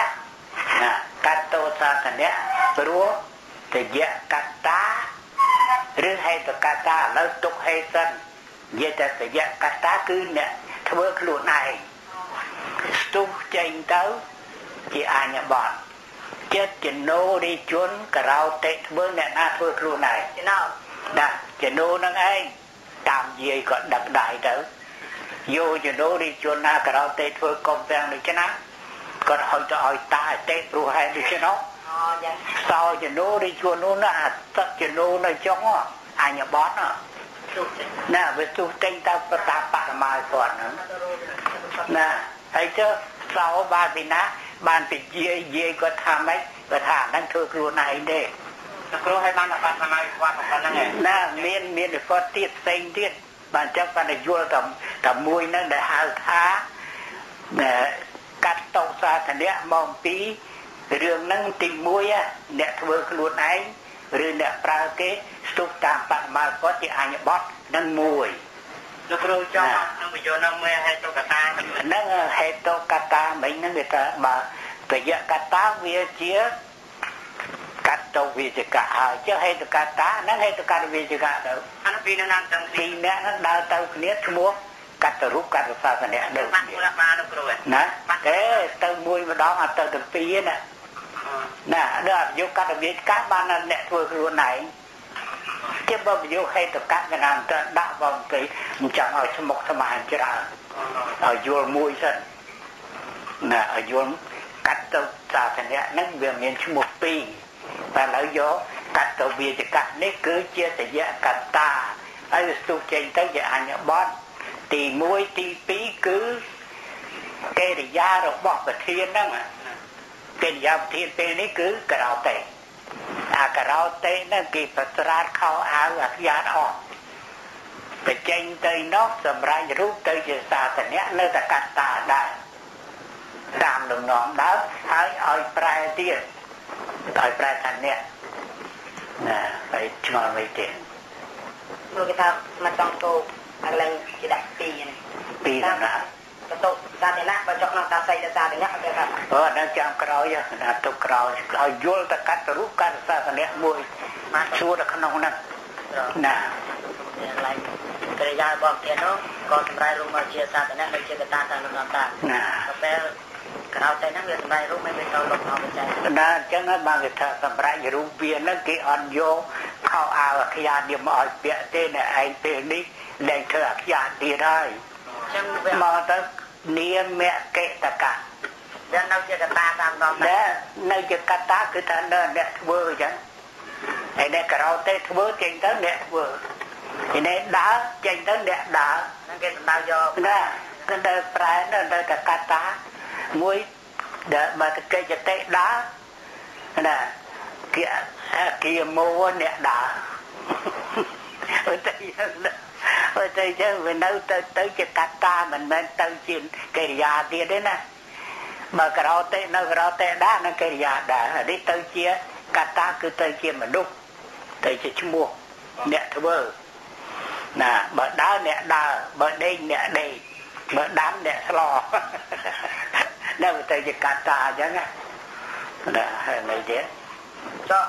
ណាកតោសាធនៈព្រោះតយកតាឬហេតុកតាឥឡូវទុកហេតុសិននិយាយតែតយកតាគឺអ្នកធ្វើខ្លួនឯងស្ទុះចេញទៅជាអញ្ញបតចិត្តចណោរិជនក្រោតិធ្វើអ្នកណាធ្វើខ្លួនឯងចណោណាចណោនឹងឯងតាមយាយក៏ដឹកដៃទៅយោចណោរិជនណាក្រោតិធ្វើកុំទាំងដូច្នេះគាត់ហុចទៅឲ្យតាអតិព្រោះហេតុដូច្នោះអូយ៉ាងសោចណោរិជននោះណាអត្តចណោនៅចុងអញ្ញបតណាវាទុះចេញទៅប្រតាបរមាគាត់ហ្នឹងណាហើយចុះសោបានពីណាបានពីយាយយាយគាត់ថាម៉េចគាត់ថាហ្នឹងធ្វើខ្លួនឯងទេគ្រូឲ្យបានបរមាគាត់ប៉ុណ្ណឹងឯងណាមានគាត់ទៀតផ្សេងទៀតបានចឹងបានយល់តែមួយហ្នឹងដែលហៅថាកាត់តោសាធនៈមកពីរឿងហ្នឹងទី1អ្នកធ្វើខ្លួនឯងឬអ្នកប្រើគេស្ទុះតាមបរមាគាត់ជាអញ្ញបតនឹងមួយលោកគ្រូចង់ក្នុងបញ្យោនឹងមួយហេតុកតាហ្នឹងហេតុកតាមិញហ្នឹងវាថាបើតយកតាវាជាកតវិជកៈហើយចុះហេតុកតាហ្នឹងហេតុកតវិជកៈទៅអានោះពីរនឹងទាំងពីរអ្នកហ្នឹងដើរទៅគ្នាឈ្មោះកតរូបកតសាសនៈដូចបានបានលោកគ្រូណាទេទៅមួយម្ដងអត់ទៅទាំងពីរណាណាដល់យកកតវិជកៈបានអ្នកធ្វើខ្លួនឯងជាបើយកហេតុកៈកណាទៅដាក់បងទៅមិនចង់ឲ្យស្មុកស្មាញច្រើនឲ្យយល់មួយសិនណាឲ្យយល់កតសាសនៈហ្នឹងវាមានឈ្មោះពីរតែឥឡូវយកកតវិជកៈនេះគឺជាតយកតាហើយស្ទុះចេញទៅជាអញ្ញបតទី1ទី2គឺកិរិយារបស់ប្រធានហ្នឹងកិរិយាប្រធានពេលនេះគឺក្រោតេអាក្រោតេហ្នឹងគេប្រត្រាតខោអាវអាខ្យាតអស់ទៅចេញទៅនោះសម្រាប់រូបទៅជាសាសនៈនៅតែកត្តាដែរតាមលំនាំដើមហើយឲ្យប្រែទៀតឲ្យប្រែថាអ្នកណាហើយឆ្ងល់មិនទេលោកគេថាមកចង់តោអាកន្លែងគេដាក់ពីរនេះពីរណាកតុសាធនៈបើចុះក្នុងតាសីសាធនៈគេថាអូដល់ចាំក្រោយណាទុកក្រោយឲ្យយល់តកតរូបកតសាធនៈមួយមកសួរនៅក្នុងហ្នឹងណាកន្លែងកិរិយារបស់គេនោះក៏សម្រាប់រូបមកជាសាធនៈនិងជាកតាតាមលំដាប់តាណាពេលក្រៅតែហ្នឹងវាសម្រាប់រូបមិនវាទៅលុបអស់ទៅណាអញ្ចឹងហើយបានគេថាសម្រាប់រូបវាហ្នឹងគេអត់យកខោអាវអាខ្យានេះមកឲ្យពាក់ទេអ្នកឯងពេលនេះលែងធ្វើអាខ្យាទៀតហើយអញ្ចឹងវាមកទៅនាមកិតកៈវានៅជាកតាតាមដងដែរនៅជាកតាគឺថានៅអ្នកធ្វើអញ្ចឹងហើយអ្នកក្រៅទេធ្វើចេញទៅអ្នកធ្វើឯនេះដើរចេញទៅអ្នកដើរហ្នឹងគេសំដៅយកណាគឺទៅប្រែនៅទៅកតាមួយដែលបើតកិច្ចតិដើរណាគេមោអ្នកដើរអត់ទេអត់ទេចឹងវានៅទៅជាកតាមិនមែនទៅជាកិរិយាទៀតទេណាបើក្រោតេនៅក្រោតេដែរនឹងកិរិយាដែរនេះទៅជាកតាគឺទៅជាមនុស្សទៅជាឈ្មោះអ្នកធ្វើណាបើដើរអ្នកដើរបើដេកអ្នកដេកបើដាំអ្នកស្លនៅទៅជាកតាអញ្ចឹងណាហើយមិនទៀតចុះ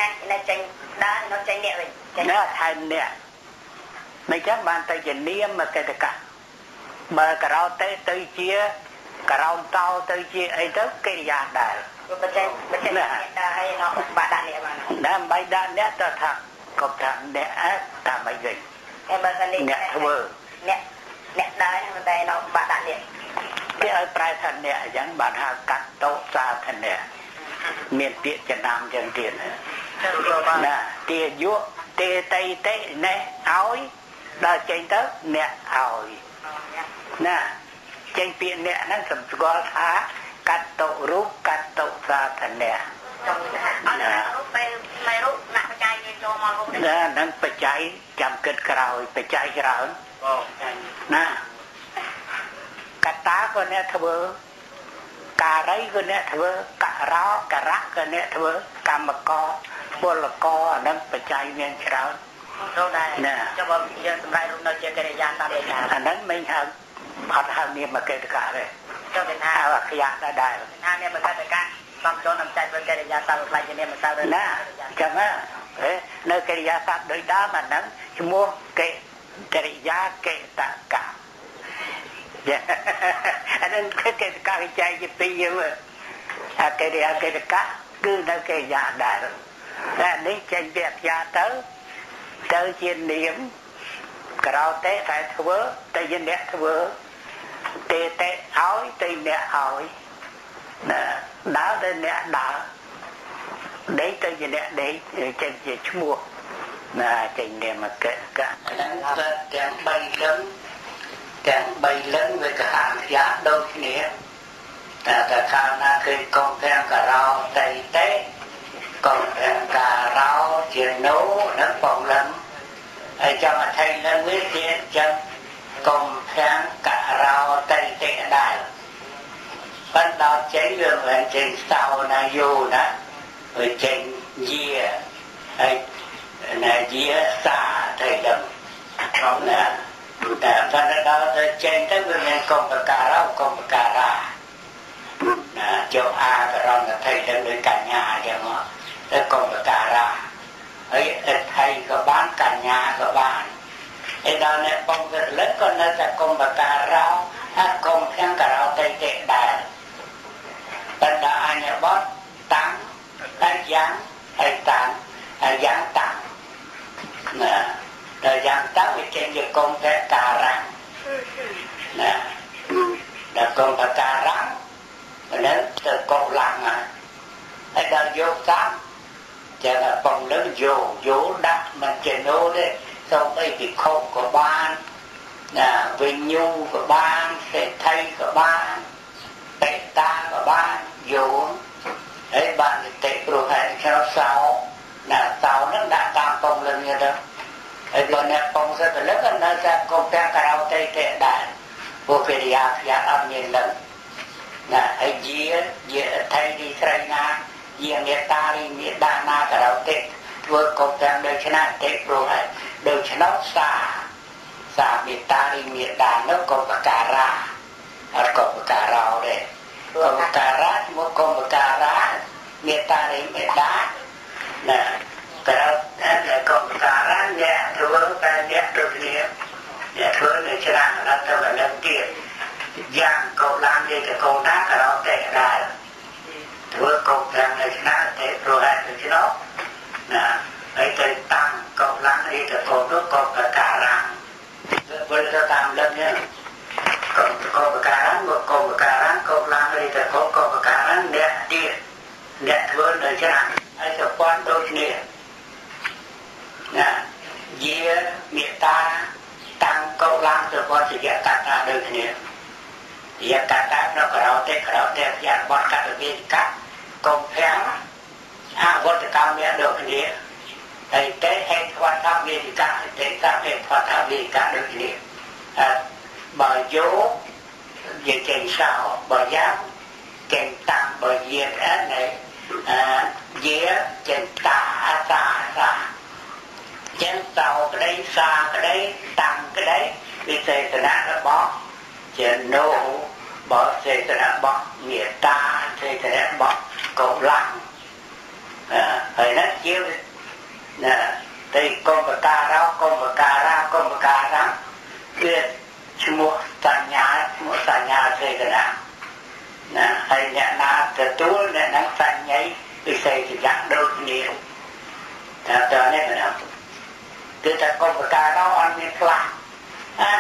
នេះចេញដើរនោះចេញអ្នកវិញណាថែមអ្នកមិនចឹងបានទៅជានាមកិត្តកៈបើក្រោតេទៅជាក្រោមតោទៅជាអីទៅកិរិយាដែរបើចេញអ្នកដើរហើយនោះបាក់ដាក់អ្នកបានណាមិនបាច់ដាក់អ្នកទៅថាកុំថាអ្នកតាមអីវិញតែបើសិននេះអ្នកធ្វើអ្នកដើរមិនតែនោះបាក់ដាក់អ្នកគេឲ្យប្រែថាអ្នកអញ្ចឹងបានហៅកតោសាធនៈមានពាក្យចំណាំចឹងទៀតណាទាយុទេតៃតិនេះឲ្យដល់ចេញទៅអ្នកឲ្យណាចេញពាក្យអ្នកហ្នឹងសម្គាល់ថាកតោរូបកតោសាធនៈ ចង់ថាអត់រូបពេលមិនរូបណាក់បច្ច័យ ចូលមករូបនេះ ណាហ្នឹងបច្ច័យចាំគិតក្រោយបច្ច័យច្រើនណាកតាក៏អ្នកធ្វើការីក៏អ្នកធ្វើករោករៈក៏អ្នកធ្វើកម្មករពលករអាហ្នឹងបច្ច័យមានច្រើន ចូលដែរចុះបើយើងសម្រាប់រូបនៅជាកិរិយាតាមឯណា អាហ្នឹងមិនហៅអត់ហៅនាមកិច្ចការទេ ចុះគេថា ហៅអក្យាដដែល ថានាមកិច្ចការសំចូលនឹងចែកធ្វើកិរិយាសព្ទខ្លាចជានាមសព្ទ ណាអញ្ចឹងហ៎នៅកិរិយាសព្ទដូចដើមអាហ្នឹងឈ្មោះកិកិរិយាកិតកៈអាហ្នឹងកិច្ចការវិច័យជាពីរយើងអាកិរិយាកិច្ចកៈគឺនៅកិរិយាដែរតែនេះចេញពីអក្យាទៅទៅជានាមក្រៅទេតែធ្វើតែជាអ្នកធ្វើទេទេឲ្យទៅអ្នកឲ្យណាដើរទៅអ្នកដើរដេកទៅជាអ្នកដេកចេញជាឈ្មោះណាចេញនាមកៈកៈហ្នឹងទាំង3លឹងទាំង3លឹងវាកហាយ៉ាដូចគ្នាតែតែខាងណាឃើញកងទាំងការោតៃតេកងទាំងការោជាណូនឹងបងលឹងហើយចាំអថៃលឹងវាជាចឹងកុំទាំងការោតៃតេដែរប៉ុន្តែចេញវាមិនចេញសោណាយោណាវាចេញយាហើយណាយាសាថៃលឹងណាតែប៉ុន្តែដល់ទៅចេញទៅវាមានកុំបការោកុំបការ៉ាណាចូលអាករណថៃលឹងដោយកញ្ញាអញ្ចឹងមកទៅកុំបការ៉ាហើយអថៃក៏បានកញ្ញាក៏បានឯដល់អ្នកបងទៅលឹកក៏នៅតែកុំបការោអាកុំទាំងការោតេតេដែរប៉ុន្តែអញ្ញបតតាំងហើយយ៉ាងហើយតាំងហើយយ៉ាងតាំងណាដល់យ៉ាងតាំងវាចេញជាកុំតែការ៉ាណាដល់កុំបការ៉ាហ្នឹងទៅកុឡើងហើយដល់យកសាំចឹងបងលើយោយោដាក់មិនចេញនោះទេសូមអីពិខុក៏បានណាវិញ្ញូក៏បានសេដ្ឋីក៏បានបេតាក៏បានយោហើយបានតិព្រោះហើយខ្ញុំសោណាសោនឹងដាក់តាមបងលើនេះទៅហើយបើអ្នកបងសិតទៅលើក៏នៅតែកុំទាំងក្រៅទេទេដែរពួកកិរិយាខ្យាអត់មានលឹងណាហើយយាយាអថៃទីស្រីណាយាមេតារីមេដាណាក្រៅទេធ្វើកុំទាំងដូច្នេះទេព្រោះហើយដូច្នោះសាសាមេតារីមេដានោះកុំបការ៉ាអត់កុំបការោទេកុំបការ៉ាឈ្មោះកុំបការ៉ាមេតារីមេដាណាក្រៅតែកុំបការ៉ាអ្នកធ្វើតែអ្នកដូចគ្នាអ្នកធ្វើនៅច្រើនដល់ទៅដល់ទៀតយ៉ាងកោឡាននិយាយទៅកូនណាក្រៅទេដែរធ្វើកុំទាំងនៅឆ្នាំទេព្រោះហេតុដូច្នោះណាហើយទៅតាំងកុំឡាននេះទៅកូននោះកុំបការ៉ាវិលទៅតាមលឹងនេះកុំកុំបការ៉ាមកកុំបការ៉ាកុំឡាននេះទៅកុំកុំបការ៉ាអ្នកទៀតអ្នកធ្វើនៅឆ្នាំហើយទៅពាន់ដូចគ្នាណាយាមេតាតាំងកុំឡានទៅពាន់ជាកតាដូចគ្នាយាកតានៅក្រៅទេក្រៅទេយាបត់កតវិកៈកុំភាំងអវត្តកម្មៈដូចគ្នាហើយទេហេតុវត្តវិកៈទេសាហេតុវត្តវិកៈដូចគ្នាបើយោយាចេញសោបើយ៉ាងចេញតាំងបើយាអត់នេះយាចេញតាអាសាសាចេញសោក្តីសាក្តីតាំងក្តីវិសេសនៈរបស់ជានោបើសេតនៈបោះមេតាសេតនៈបោះកុលាំងហើយណាជាណាតែកុំបការោកុំបការ៉ាកុំបការ៉ាវាឈ្មោះសញ្ញាឈ្មោះសញ្ញាសេតនៈណាហើយអ្នកណាទទួលអ្នកហ្នឹងសញ្ញាពិសេសយ៉ាងដូចគ្នាតែតើនេះណាគឺតែកុំបការោអត់មានផ្លាស់ណា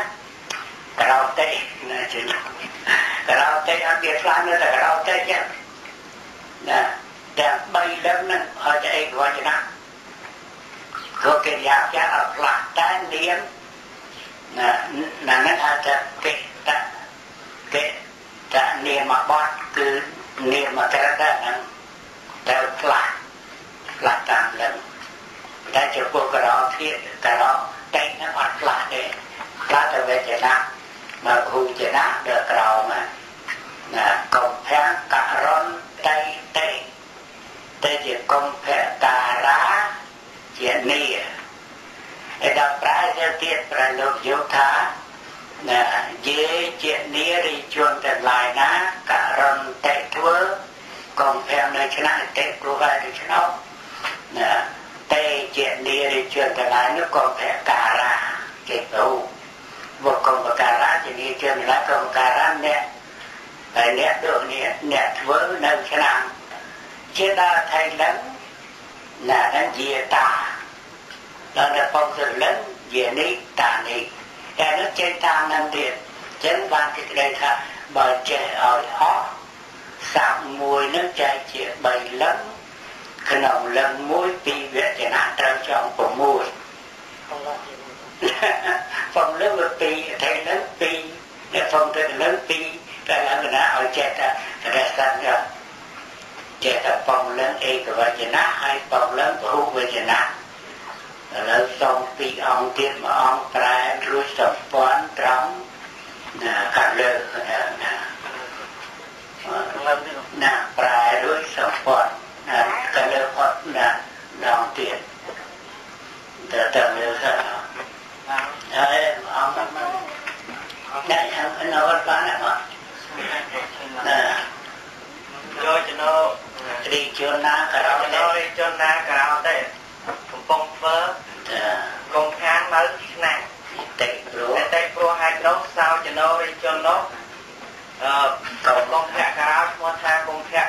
ក្រៅទេណាជិះក្រៅទេអត់មានផ្លាស់នៅតែក្រៅទេចឹងណាទាំង3លឹងហ្នឹងឲ្យតែឯកវចនៈក៏កិរិយាចាអត់ផ្លាស់តែនាមណាណាហ្នឹងហៅថាកិតកិតនាមបទគឺនាមក្រតហ្នឹងត្រូវផ្លាស់ផ្លាស់តាមលឹង តែចំពោះករោធាតុករោតែហ្នឹងអត់ផ្លាស់ទេផ្លាស់តែវចនៈមកហូចនៈដល់ក្រោមណាកុម្ភៈករណតៃតេតែជាកុម្ភៈការាជានីឯដល់ប្រែទៅទៀតប្រលោកយកថាណាយេជានារីជនទាំងឡាយណាករណតេធ្វើកុម្ភៈនៅឆ្នាំតេព្រោះហើយដូច្នោះណាតេជានារីជនទាំងឡាយនោះកុម្ភៈការាគេទៅវកុម្ភការាជានាជនទាំងឡាយកុម្ភការាអ្នកហើយអ្នកដូចនេះអ្នកធ្វើនៅឆ្នាំជាដល់ថៃលឹងណាហ្នឹងជាតាដល់ដល់ពងសិលឹងជានេះតានេះតែនោះចេញតាមនឹងទៀតចឹងបានគេក្តីថាបើចេះឲ្យអស់សាប់មួយនឹងចែកជា3លឹងក្នុងលឹងមួយពីរវចនៈត្រូវចង6ពងលឹងវា2ថៃលឹង2អ្នកពងទៅលឹង2តែឡើងណាឲ្យចេះតែរសាត់ចេះតែពងលឹងឯកវចនៈហើយពងលឹងពហុវចនៈឥឡូវសូមពីរអង្គទៀតមួយអង្គប្រែរួចសម្ព័ន្ធត្រង់ណាខាងលើណាណាប្រែរួចសម្ព័ន្ធណាខាងលើផុតណាដងទៀតតែតែលើថាហើយអង្គណាអង្គនៅវត្តបានណាណាយកចំណោរីជនណាក្រោតេរីជនណាក្រោតេកំពុងធ្វើកុំខាននៅឆ្នាំតេព្រោះតេព្រោះហេតុនោះសោចនោរីជននោះកុំភៈការោឈ្មោះថាកុំភៈ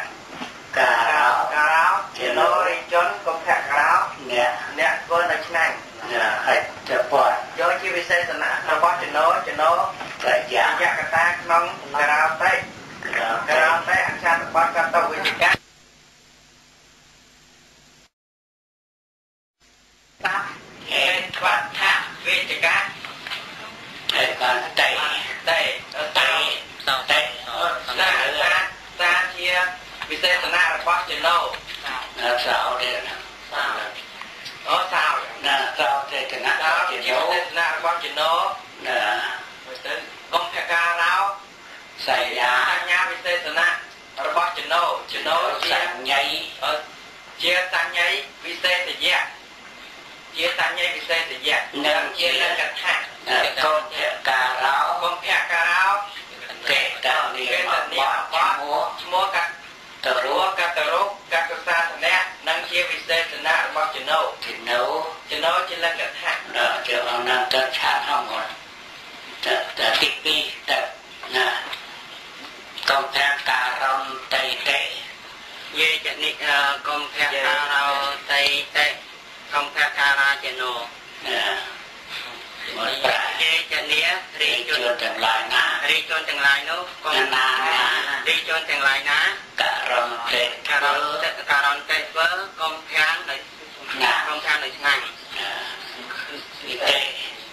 ការោការោចនោរីជនកុំភៈការោអ្នកធ្វើនៅឆ្នាំហើយទៅពតយកជាវិសេសនៈរបស់ចនោចនោប្រយាយកតាក្នុងការោតេការោតេអច្ឆតបតកតវិជ្ជៈហេតុវដ្ឋៈវិជ្ជៈហេតុបានតេតេតេតេសាសាជាវិសេសនៈរបស់ចនោណាសោទេណាអូសោណាសោទេកណាជាវិសេសនៈរបស់ចនោណាទៅកុំភការោសញ្ញាសញ្ញាវិសេសនៈរបស់ចនោចនោជាសញ្ញ័យជាសញ្ញ័យវិសេសយៈជាសញ្ញ័យវិសេសយៈនិងជាលក្ខណៈកុំភការោកុំភការោកេតនិមបតឈ្មោះកតរុកតរុកតសាសនៈនិងជាវិសេសនៈរបស់ចនោចនោចនោជាលក្ខណៈដល់ជាអង្គណាទៅឆាតហងតែទី2តែណាកុំភការំតេតេយេចនិកុំភការោតេតេកុំភការោចនោណាមកប្រយេចនិរីជនទាំងឡាយណារីជនទាំងឡាយនោះកុំណាណារីជនទាំងឡាយណាករំតេករំតេករំតេធ្វើកុំខាងនៅណាកុំខាងនៅឆ្នាំអ៊ីតេ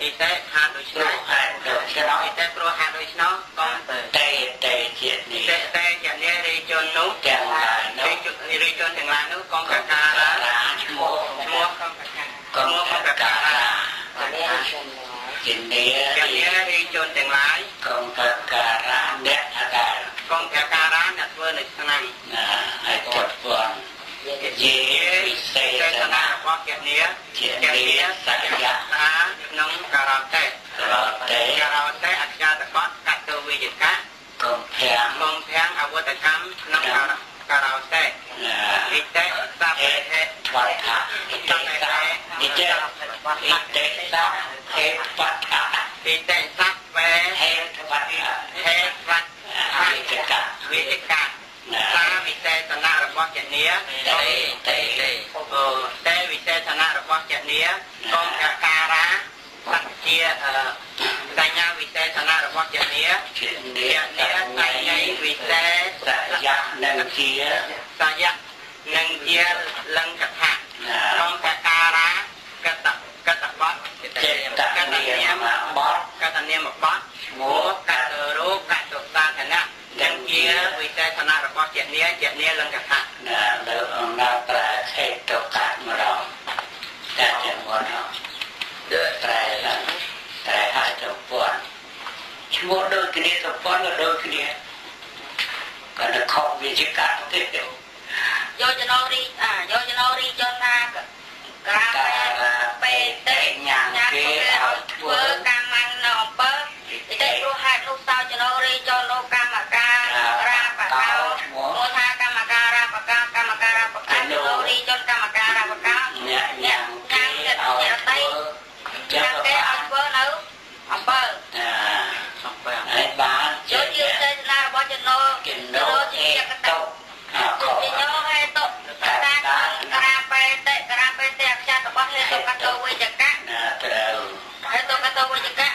អ៊ីតេហាដូច្នោះហេតុដូច្នោះអ៊ីតេព្រោះហាដូច្នោះកុំតេតេជានេះតេតេជានេះរីជននោះទាំងឡាយនោះរីជនទាំងឡាយនោះកុំកការរាឈ្មោះឈ្មោះកុំកការរាជានេះជានេះរីជនទាំងឡាយកុំកការៈអ្នកអដែលកុំកការៈអ្នកធ្វើនៅឆ្នាំណាហើយតពន់យេវិសេសនៈរបស់ជានេះជានេះសយៈតាក្នុងការ៉តេការ៉តេការ៉តេអច្ឆតបតកតវិយកៈកុំភាំងកុំភាំងអវតកម្មក្នុងការ៉តេអ៊ីតេសពហេវដ្ឋៈអ៊ីតេសអ៊ីតេអ៊ីតេសហេវដ្ឋៈអ៊ីតេសវេហេវដ្ឋៈហេវដ្ឋៈវិជកៈវិជកៈសាវិសេសនៈរបស់ជានាតេតេអូតេវិសេសនៈរបស់ជានាកុំកការៈសត្ជាសញ្ញាវិសេសនៈរបស់ជានាជានាសញ្ញ័យវិសេសយៈនិងជាសយៈនិងជាលង្កថាកុំកការៈកតកតបត ចេតនាមបតកតនាមបតឈ្មោះកតរូបកតសាធនៈនិងជាវិសេសនៈរបស់ជានាជានាលង្កថាណាលើអង្គណាប្រហេតុកាតម្ដងតែ ព័ន្ធត្រែឡើងត្រែហើយសម្ព័ន្ធឈ្មោះដូចគ្នាសម្ព័ន្ធក៏ដូចគ្នាក៏នៅខុសវាជាកាត់ទេយោចនោរីយោចនោរីចនាកាពេតិញ៉ាំគេឲ្យធ្វើកម្មនៅអំពើតិព្រោះហេតុនោះសោចនោរីចនោកម្មការរាបកោមកថាកម្មការរាបកោកម្មការរាបកោនោរីចនកម្មការរាបកោអ្នកញ៉ាំគេឲ្យធ្វើញ៉ាំគេឲ្យធ្វើនៅអំពើអំពើហើយបានយកជាចេតនារបស់ចនោចនោជាកតោជាញោហេតុតាការបេតិការបេតិអក្សររបស់ហេតុកតោវិចកៈណាត្រូវហេតុកតោវិចកៈ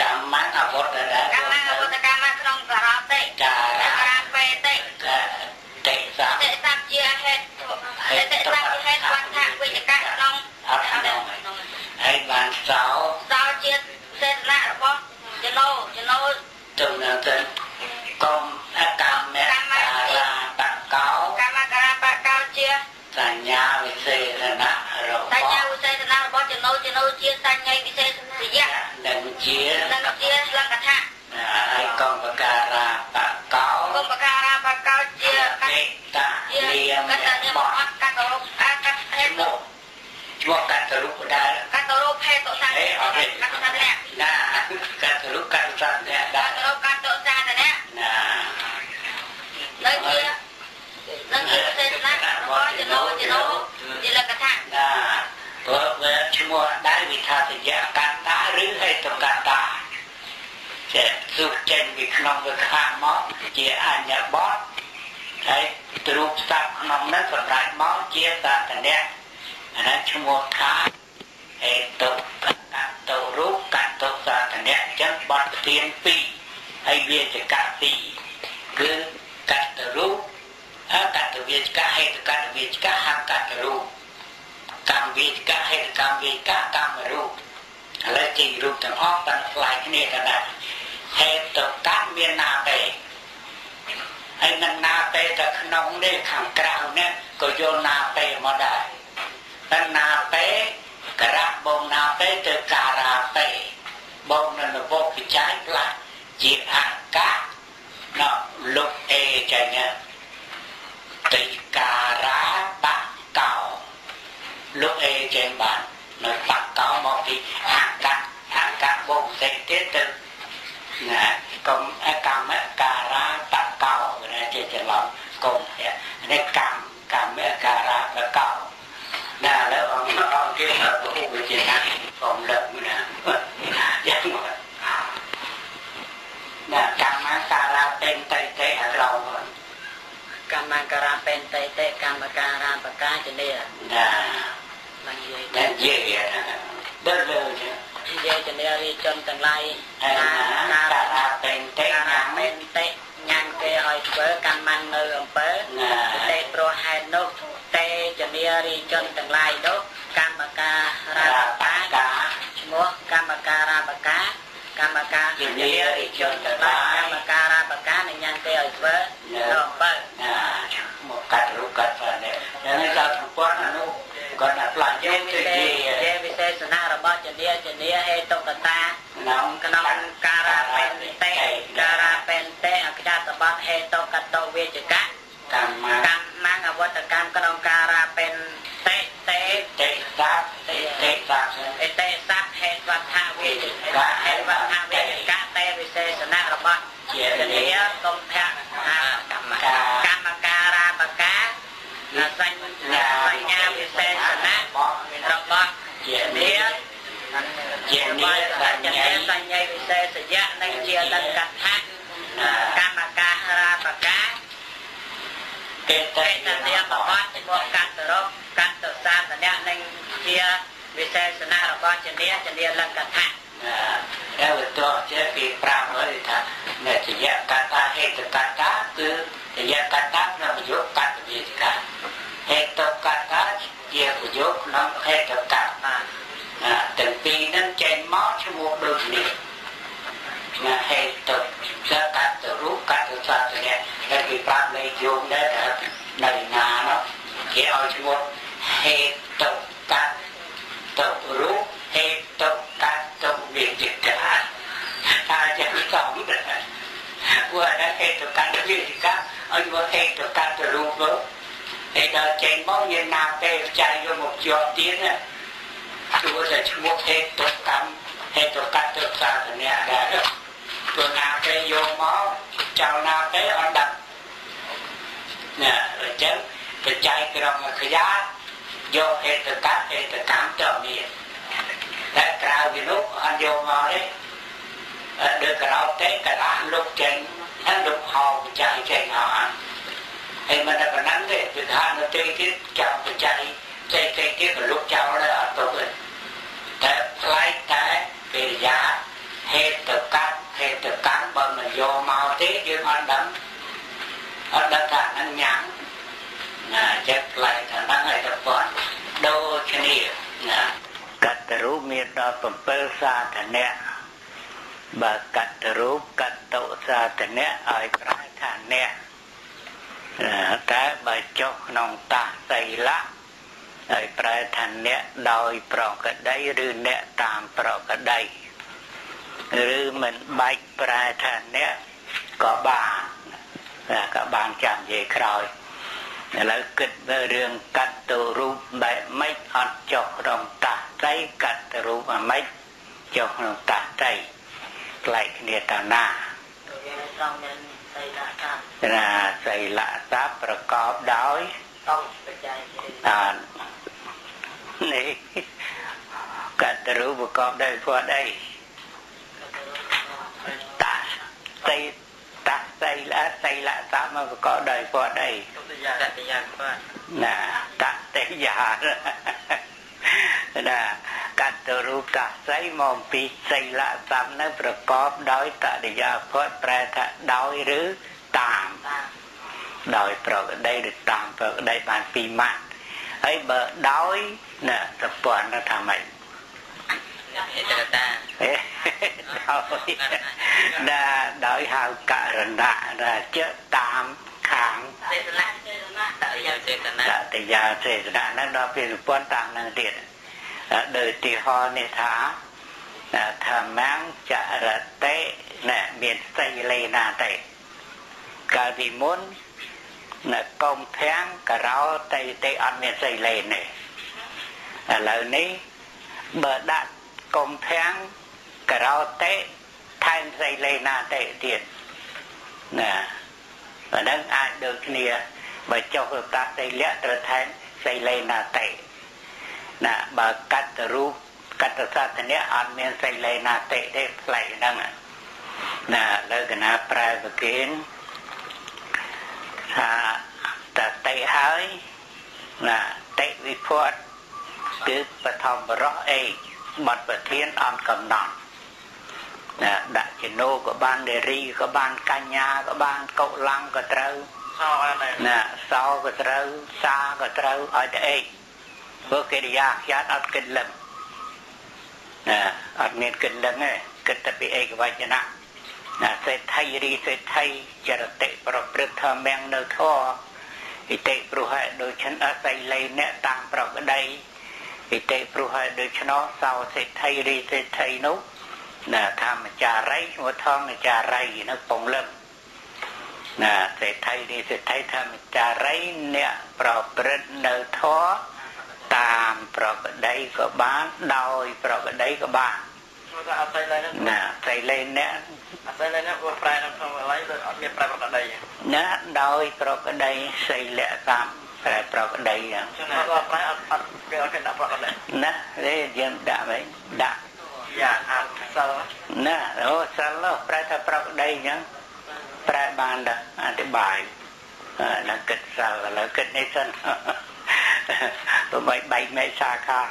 កម្មអវត្តដែរកម្មអវត្តកម្មក្នុងការតិការបេតិតិសៈតិសៈជាហេតុតិសៈជាហេតុវត្ថវិចកៈក្នុងអត់ក្នុងហើយបានសោសោជាសេតនៈរបស់ចនោចនោទៅនឹងទៅកុំអកម្មការាបកោកម្មការាបកោជាសញ្ញាវិសេសនៈរបស់សញ្ញាវិសេសនៈរបស់ចនោចនោជាសញ្ញាវិសេសយៈនឹងជាលង្កថាហើយកុំបការាបកោកុំបការាបកោជាកេតនាមកតនាមអត់កតរូបអកតហេតុឈ្មោះកតរូបដែរកតរូបហេតុសាកតសានៈណាកតរូបកតសានៈដែរកតរូបកតសានៈណានៅជានឹងជាសេសនៈរបស់ចនោចនោជាលក្ខណៈណាព្រោះវាឈ្មោះដែរវិថាសយៈកតាឬហេតុកតាចេះសុខចេញពីក្នុងវិខាមកជាអញ្ញបទហើយទ្រូបស័ព្ទក្នុងនោះសម្រាប់មកជាសាតនៈអាนั้นឈ្មោះថាហេតុកតរូបកតសាតនៈអញ្ចឹងបទធាន2ហើយវាចកៈ2គឺកតរូបអកតវាចកៈហេតុកតវាចកៈហកតរូបកម្មវាចកៈហេតុកម្មវាចកៈកម្មរូបឥឡូវចេញរូបទាំងអស់បានផ្លាយគ្នាទៅដែរហេតុកៈមានណាទេហើយនឹងណាទេតែក្នុងនេះខាងក្រៅនេះក៏យកណាទេមកដែរតែណាទេករៈបងណាទេទៅការ៉ាទេបងនៅនវវិច័យផ្លាស់ជាអកៈណលុកអេចេញតិការ៉ាបកោលុកអេចេញបាននៅបកោមកពីអកៈអកៈបងសេទៀតទៅណាកុំអកម្មការ៉ាបកោណាជាច្រឡំកុំនេះកម្មកម្មការ៉ាបកោណាឥឡូវអង្គគេមកឧបជាណាកុំលើកណាយ៉ាងណាកម្មការ៉ាពេនតៃតេអរោកម្មការ៉ាពេនតៃតេកម្មការ៉ាបកាចនីណាបាននិយាយនិយាយដល់លើនិយាយចនីរីជនទាំងឡាយណាការ៉ាពេនតេញ៉ាំពេនតេញ៉ាំគេឲ្យធ្វើកម្មនៅអំពើទេព្រោះហេតុនោះទេចនីរីជនទាំងឡាយនោះកម្មការ៉ាបកាឈ្មោះកម្មការ៉ាបកាកម្មការចនីរីជនទាំងឡាយកម្មការ៉ាបកានឹងញ៉ាំគេឲ្យធ្វើនៅអំពើណាមកកាត់រូបកាត់សានេះយ៉ាងនេះដល់សម្ព័ន្ធអនុគាត់ណាផ្លាស់យកទៅជាវិសេសនៈរបស់ចនីចនីហេតុកតាក្នុងការ៉ាពេនតេការ៉ាពេនតេអក្សរបទហេតុកតវេចកៈកម្មអវត្តកម្មក្នុងការ៉ាពេនតេតេតេសៈតេតេសៈតេសៈហេតុវដ្ឋវេចកៈហេតុវដ្ឋវេចកៈតេវិសេសនៈរបស់ចនីកុម្ភៈកម្មការ៉ាបកាសញ្ញាវិសេសនៈរបស់ជានីជានីសញ្ញាវិសេសយៈនិងជាលង្កថាកម្មការ៉ាបកា កេតនាមបទឈ្មោះកតរូបកតសាសនៈនិងជាវិសេសនៈរបស់ចនីចនីលង្កថា ដែលវាត្រកចេះពីប្រាប់ហើយថាអ្នកជាកតាហេតុកតាគឺជាកតាក្នុងប្រយោគកតវិជ្ជាហេតុកតាជាប្រយោគក្នុងហេតុកតាណាទាំងពីរនឹងចេញមកឈ្មោះដូចគ្នាណាហេតុកតរូបកតសត្វនេះដែលគេប្រាប់លេខយោងដែរថានៅណានោះគេឲ្យឈ្មោះហេតុកតរូ តុកតវិជ្ជៈឲ្យមកហេតុកតរូបទៅហើយដល់ចេញមកមានណាពេលចៃយកមកជាប់ទៀតណាទោះតែឈ្មោះហេតុកម្មហេតុកតសាធនៈដែរទោះណាពេលយកមកចោលណាពេលអត់ដាក់ណាអញ្ចឹងបច្ច័យក្រុមខ្យាយកហេតុកតហេតុកម្មទៅមានតែក្រៅពីនោះអត់យកមកទេដូចក្រោតទេកលាលុបចេញហើយលុបហោបច្ច័យចេញអស់ហើយមិនតែប៉ុណ្ណឹងទេវិធានទេទៀតចាំបច្ច័យផ្សេងៗទៀតក៏លុបចោលដែរអត់ទុកទេតែប្លែកតែកិរិយាហេតុកម្មហេតុកម្មបើមិនយកមកទេយើងអត់ដឹងអត់ដឹងថានឹងញ៉ាំណាចិត្តប្លែកថាហ្នឹងហើយទៅប៉ុនដូចគ្នាណាកតរូបមានដល់7សាធនៈបើកតរូបកតុសាធនៈឲ្យប្រែថាអ្នកតែបើចុះក្នុងតាសីលៈឲ្យប្រែថាអ្នកដោយប្រកដីឬអ្នកតាមប្រកដីឬមិនបាច់ប្រែថាអ្នកក៏បានក៏បានចាំនិយាយក្រោយឥឡូវគិតមើលរឿងកតរូបបែបម៉េចអត់ចុះក្នុងតាសីកតរូបអាម៉េចចុះក្នុងតាសីប្លែកគ្នាតាណាណាសីលៈស័ព្ទប្រកបដោយអង្គបច្ច័យអាននេះកតរូបប្រកបដោយភ័ព្វអីតាសីតាសីលៈសីលៈស័ព្ទមកប្រកបដោយភ័ព្វអីតតិយាណាតតិយាណាកតរូបតាសីមកពីសីលៈស័ព្ទនៅប្រកបដោយតតិយាភ័ព្វប្រែថាដោយឬតាមដោយប្រកដីឬតាមប្រកដីបានពីរម៉ាត់ហើយបើដោយណាប្រព័ន្ធថាម៉េចហេតុកតាដោយណាដោយហៅករណៈណាជិតាមខាងសេសនៈតតិយាសេសនៈតតិយាសេសនៈហ្នឹងដល់ពេលប្រព័ន្ធតាមហ្នឹងទៀតដោយទីហោនេះថាធម្មងចរតិណាមានសីលេណាទេកាលពីមុននៅកុំភាំងករោតៃទេអត់មានសីលេនទេឥឡូវនេះបើដាក់កុំភាំងករោតេថែមសីលេណាទេទៀតណាអាហ្នឹងអាចដូចគ្នាបើចុះទៅតាសីលៈត្រូវថែមសីលេណាទេណាបើកតរូបកតសាធនៈអត់មានសីលេណាទេទេប្លែកហ្នឹងណាលើកណាប្រែប្រគិនថាតតិហើយណាតិវិភ័តគឺបឋមរោះអីបត់ប្រធានអត់កំណត់ណាដាក់ជាណូក៏បាននារីក៏បានកញ្ញាក៏បានកុលាំងក៏ត្រូវសោណាសោក៏ត្រូវសាក៏ត្រូវឲ្យតែអីព្រោះកិរិយាខ្យាតអត់គិតលឹងណាអត់មានគិតលឹងទេគិតតែពីឯកវចនៈណាសេដ្ឋីរីសេដ្ឋីចរតិប្រព្រឹត្តធម្មំនៅធម៌អិតិព្រោះហេតុដូច្នេះអសីលីអ្នកតាមប្រក្តីអិតិព្រោះហេតុដូច្នោះសោសេដ្ឋីរីសេដ្ឋីនោះណាធម្មចារីឈ្មោះធម្មចារីនៅពងលឹងណាសេដ្ឋីរីសេដ្ឋីធម្មចារីអ្នកប្រព្រឹត្តនៅធម៌តាមប្រក្តីក៏បានដោយប្រក្តីក៏បានណាសីលេអ្នកអសីលេអ្នកប្រែនៅក្នុងកន្លែងដូចអត់មានប្រែប្រក្តីណាដោយប្រក្តីសីលៈតាមប្រែប្រក្តីហ្នឹងចឹងអត់ប្រែអត់អត់គេអត់គេដាក់ប្រក្តីណាទេយើងដាក់វិញដាក់យ៉ាអត់សិលណាអូសិលប្រែថាប្រក្តីអញ្ចឹងប្រែបានដែរអធិប្បាយណាគិតសិលឥឡូវគិតនេះសិនប្របីបែកមេសាខា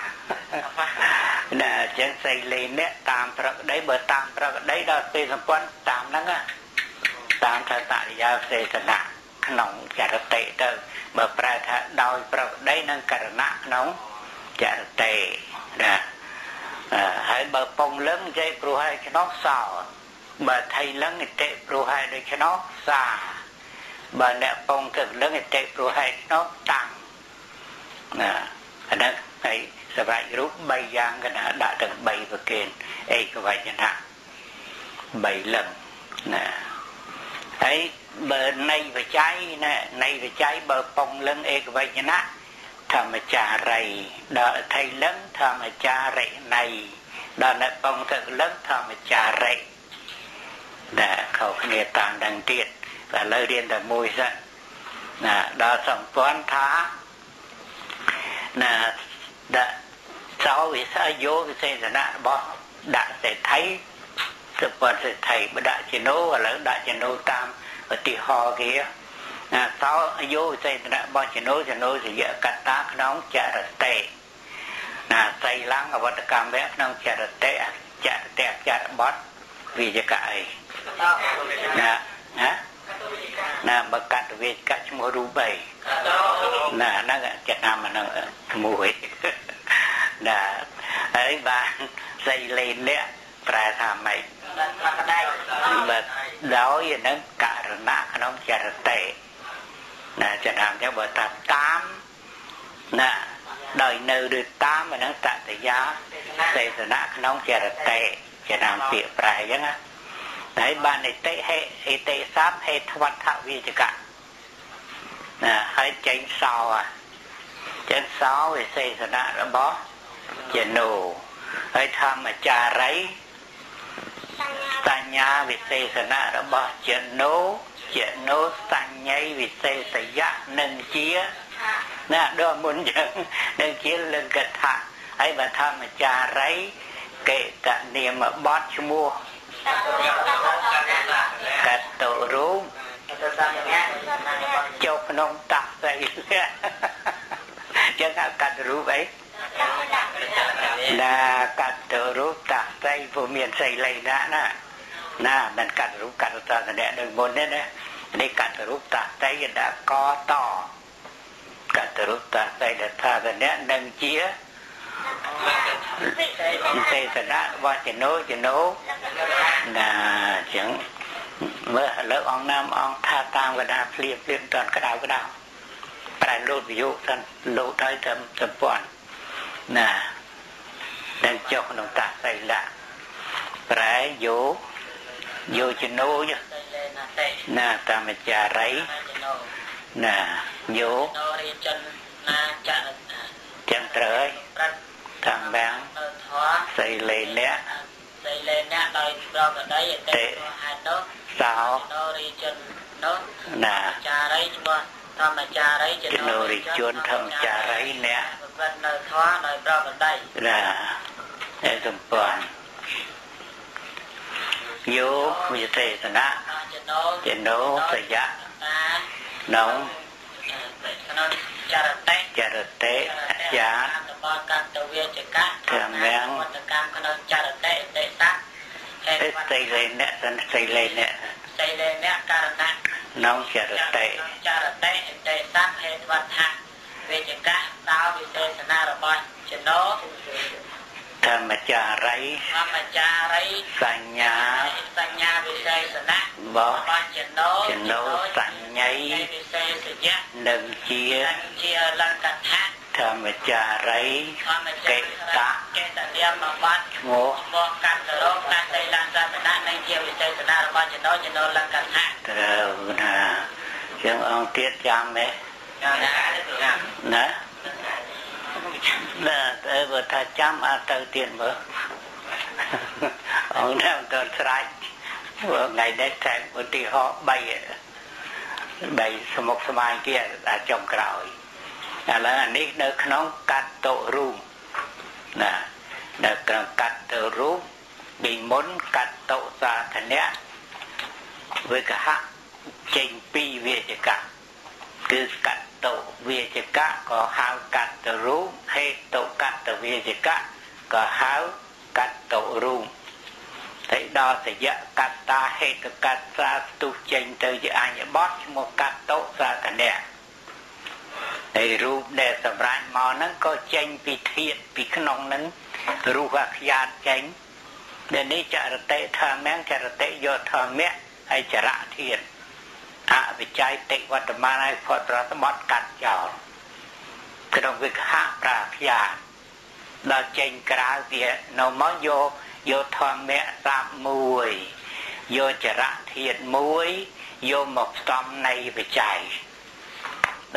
ណាអញ្ចឹងសីលេអ្នកតាមប្រក្តីបើតាមប្រក្តីដល់ពេលសម្ព័ន្ធតាមហ្នឹងតាមថាតរិយាសេសនៈក្នុងចរតិទៅបើប្រែថាដោយប្រក្តីនិងករណៈក្នុងចរតិណាហើយបើពងលឹងនិយាយព្រោះហើយឆ្នោះសោបើថៃលឹងអតិព្រោះហើយដូច្នោះសាបើអ្នកពងទឹកលឹងអតិព្រោះហើយឆ្នោះតាំងណាអាហ្នឹងហើយសម្រាប់រូប3យ៉ាងកណាដាក់ទាំង3ប្រកេនឯកវចនៈ3លឹងណា ហើយបើនៃបច្ច័យណានៃបច្ច័យបើពងលឹងឯកវចនៈធម្មចារីដល់អធិលឹងធម្មចារិណៃដល់នៅពងទឹកលឹងធម្មចារិដែលខុសគ្នាតាមដឹងទៀតឥឡូវរៀនតែមួយសិនណាដល់សម្ព័ន្ធថាណាដាក់សោវិស័យយោវិសេសនៈរបស់ដាក់សេដ្ឋីសម្ព័ន្ធសេដ្ឋីបើដាក់ជាណូឥឡូវដាក់ជាណូតាមឧទាហរណ៍គេណាសោយោវិសេសនៈរបស់ជាណូជាណូសយកតាក្នុងចរតិណាសីលੰអវត្តកម្មវៈក្នុងចរតិចរតិចរបត់វិយកៈអីណាណាណាបើកតវេកឈ្មោះរូបអីណាហ្នឹងចំណាំហ្នឹងឈ្មោះអីណាហើយបានសីលេនៈប្រែថាម៉េចបើដោយហ្នឹងករណៈក្នុងចរតិណាចំណាំចឹងបើថាតាមណាដោយនៅឬតាមហ្នឹងតតយាសេសនៈក្នុងចរតិចំណាំពាក្យប្រែចឹងណាហើយបានអតិហេអតិស័ព្ទហេតុវត្ថវិជ្ជកៈណាហើយចេញសោចេញសោវិសេសនៈរបស់ជាណូហើយធម្មចារីសញ្ញាវិសេសនៈរបស់ជាណូជាណូសញ្ញ័យវិសេសយៈនឹងជាណាដល់មុនចឹងនឹងជាលង្កថៈហើយបើធម្មចារីកេតនាមបទឈ្មោះកតរូបចុះក្នុងតសីចឹងកតរូបអីណាកតរូបតសីពុំមានសីលៃណាណាណាមិនកតរូបកតតនៈដូចមុនទេណានេះកតរូបតសីដាក់កតកតរូបតសីដថានៈនឹងជាសេសនៈរបស់ចណូចណូណាចឹងមើលឥឡូវអង្គណាមអង្គថាតាមកដាភ្លាមភ្លាមតន់ក្តៅក្តៅប្រែលោតវិយោសិនលោតហើយទៅសម្ព័ន្ធណានឹងចុះក្នុងតាសីលៈប្រែយោយោចណូណាតាមចារីណាយោណាចឹងត្រូវហើយតាមបាំងសីលេនៈសីលេនៈដោយប្រកដីអតិហេតុនោះសោរីជននោះណាចារីឈ្មោះធម្មចារីចនោរិជនធម្មចារីអ្នកប្រព្រឹត្តនៅធម៌ដោយប្រកដីណាឯសម្ព័ន្ធយោវិទេសនៈចនោសយៈនងក្នុងចរតិចរតិអយាបកតវេចកៈធម្មំវត្តកម្មក្នុងចរតិអតិសៈហេតុសីលេនៈសន្សីលេនៈសីលេនៈករណៈក្នុងចរតិចរតិអតិសៈហេតុវដ្ឋៈវេចកៈតោវិសេសនៈរបស់ចនោធម្មចារីធម្មចារីសញ្ញាសញ្ញាវិសេសនៈរបស់ចនោចនោសញ្ញ័យវិសេសយៈនឹងជាជាលង្កថៈធម្មចារីកេតៈកេតនាមបត្តិឈ្មោះឈ្មោះកតរោកតៃលង្សាសនៈនឹងជាវិសេសនៈរបស់ចនោចនោលង្កថៈត្រូវណាជាងអង្គទៀតចាំទេណាណាតែបើថាចាំអត់ទៅទៀតមើលអង្គណាមិនទាន់ស្រេចថ្ងៃនេះតែឧទាហរណ៍3ស្មុកស្មាញគេអាចុងក្រោយឥឡូវអានេះនៅក្នុងកតរូបណានៅក្នុងកតរូបពីមុនកតសាធនៈវិកហៈចេញពីវិជ្ជកៈគឺកតវិជ្ជកៈក៏ហៅកតរូបហេតុកតវិជ្ជកៈក៏ហៅកតរូបតែដល់សយកតាហេតុកតាស្ទុះចេញទៅជាអញ្ញបទឈ្មោះកតសាធនៈហើយរូបដែលសម្រាប់មកហ្នឹងក៏ចេញពីធាតុពីក្នុងហ្នឹងរូបអាខ្យាតចេញដែលនេះចរតិធម្មៈចរតិយោធម្មៈហើយចរៈធាតុអវិច័យតិវត្តមានឲ្យផុតប្រតិបត្តិកាត់ចោលក្នុងវិខៈប្រាខ្យាដល់ចេញក្រៅទៀតនៅមកយកធម្មៈសាប់មួយយកចរៈធាតុមួយ យកមកផ្សំនៃបច្ច័យ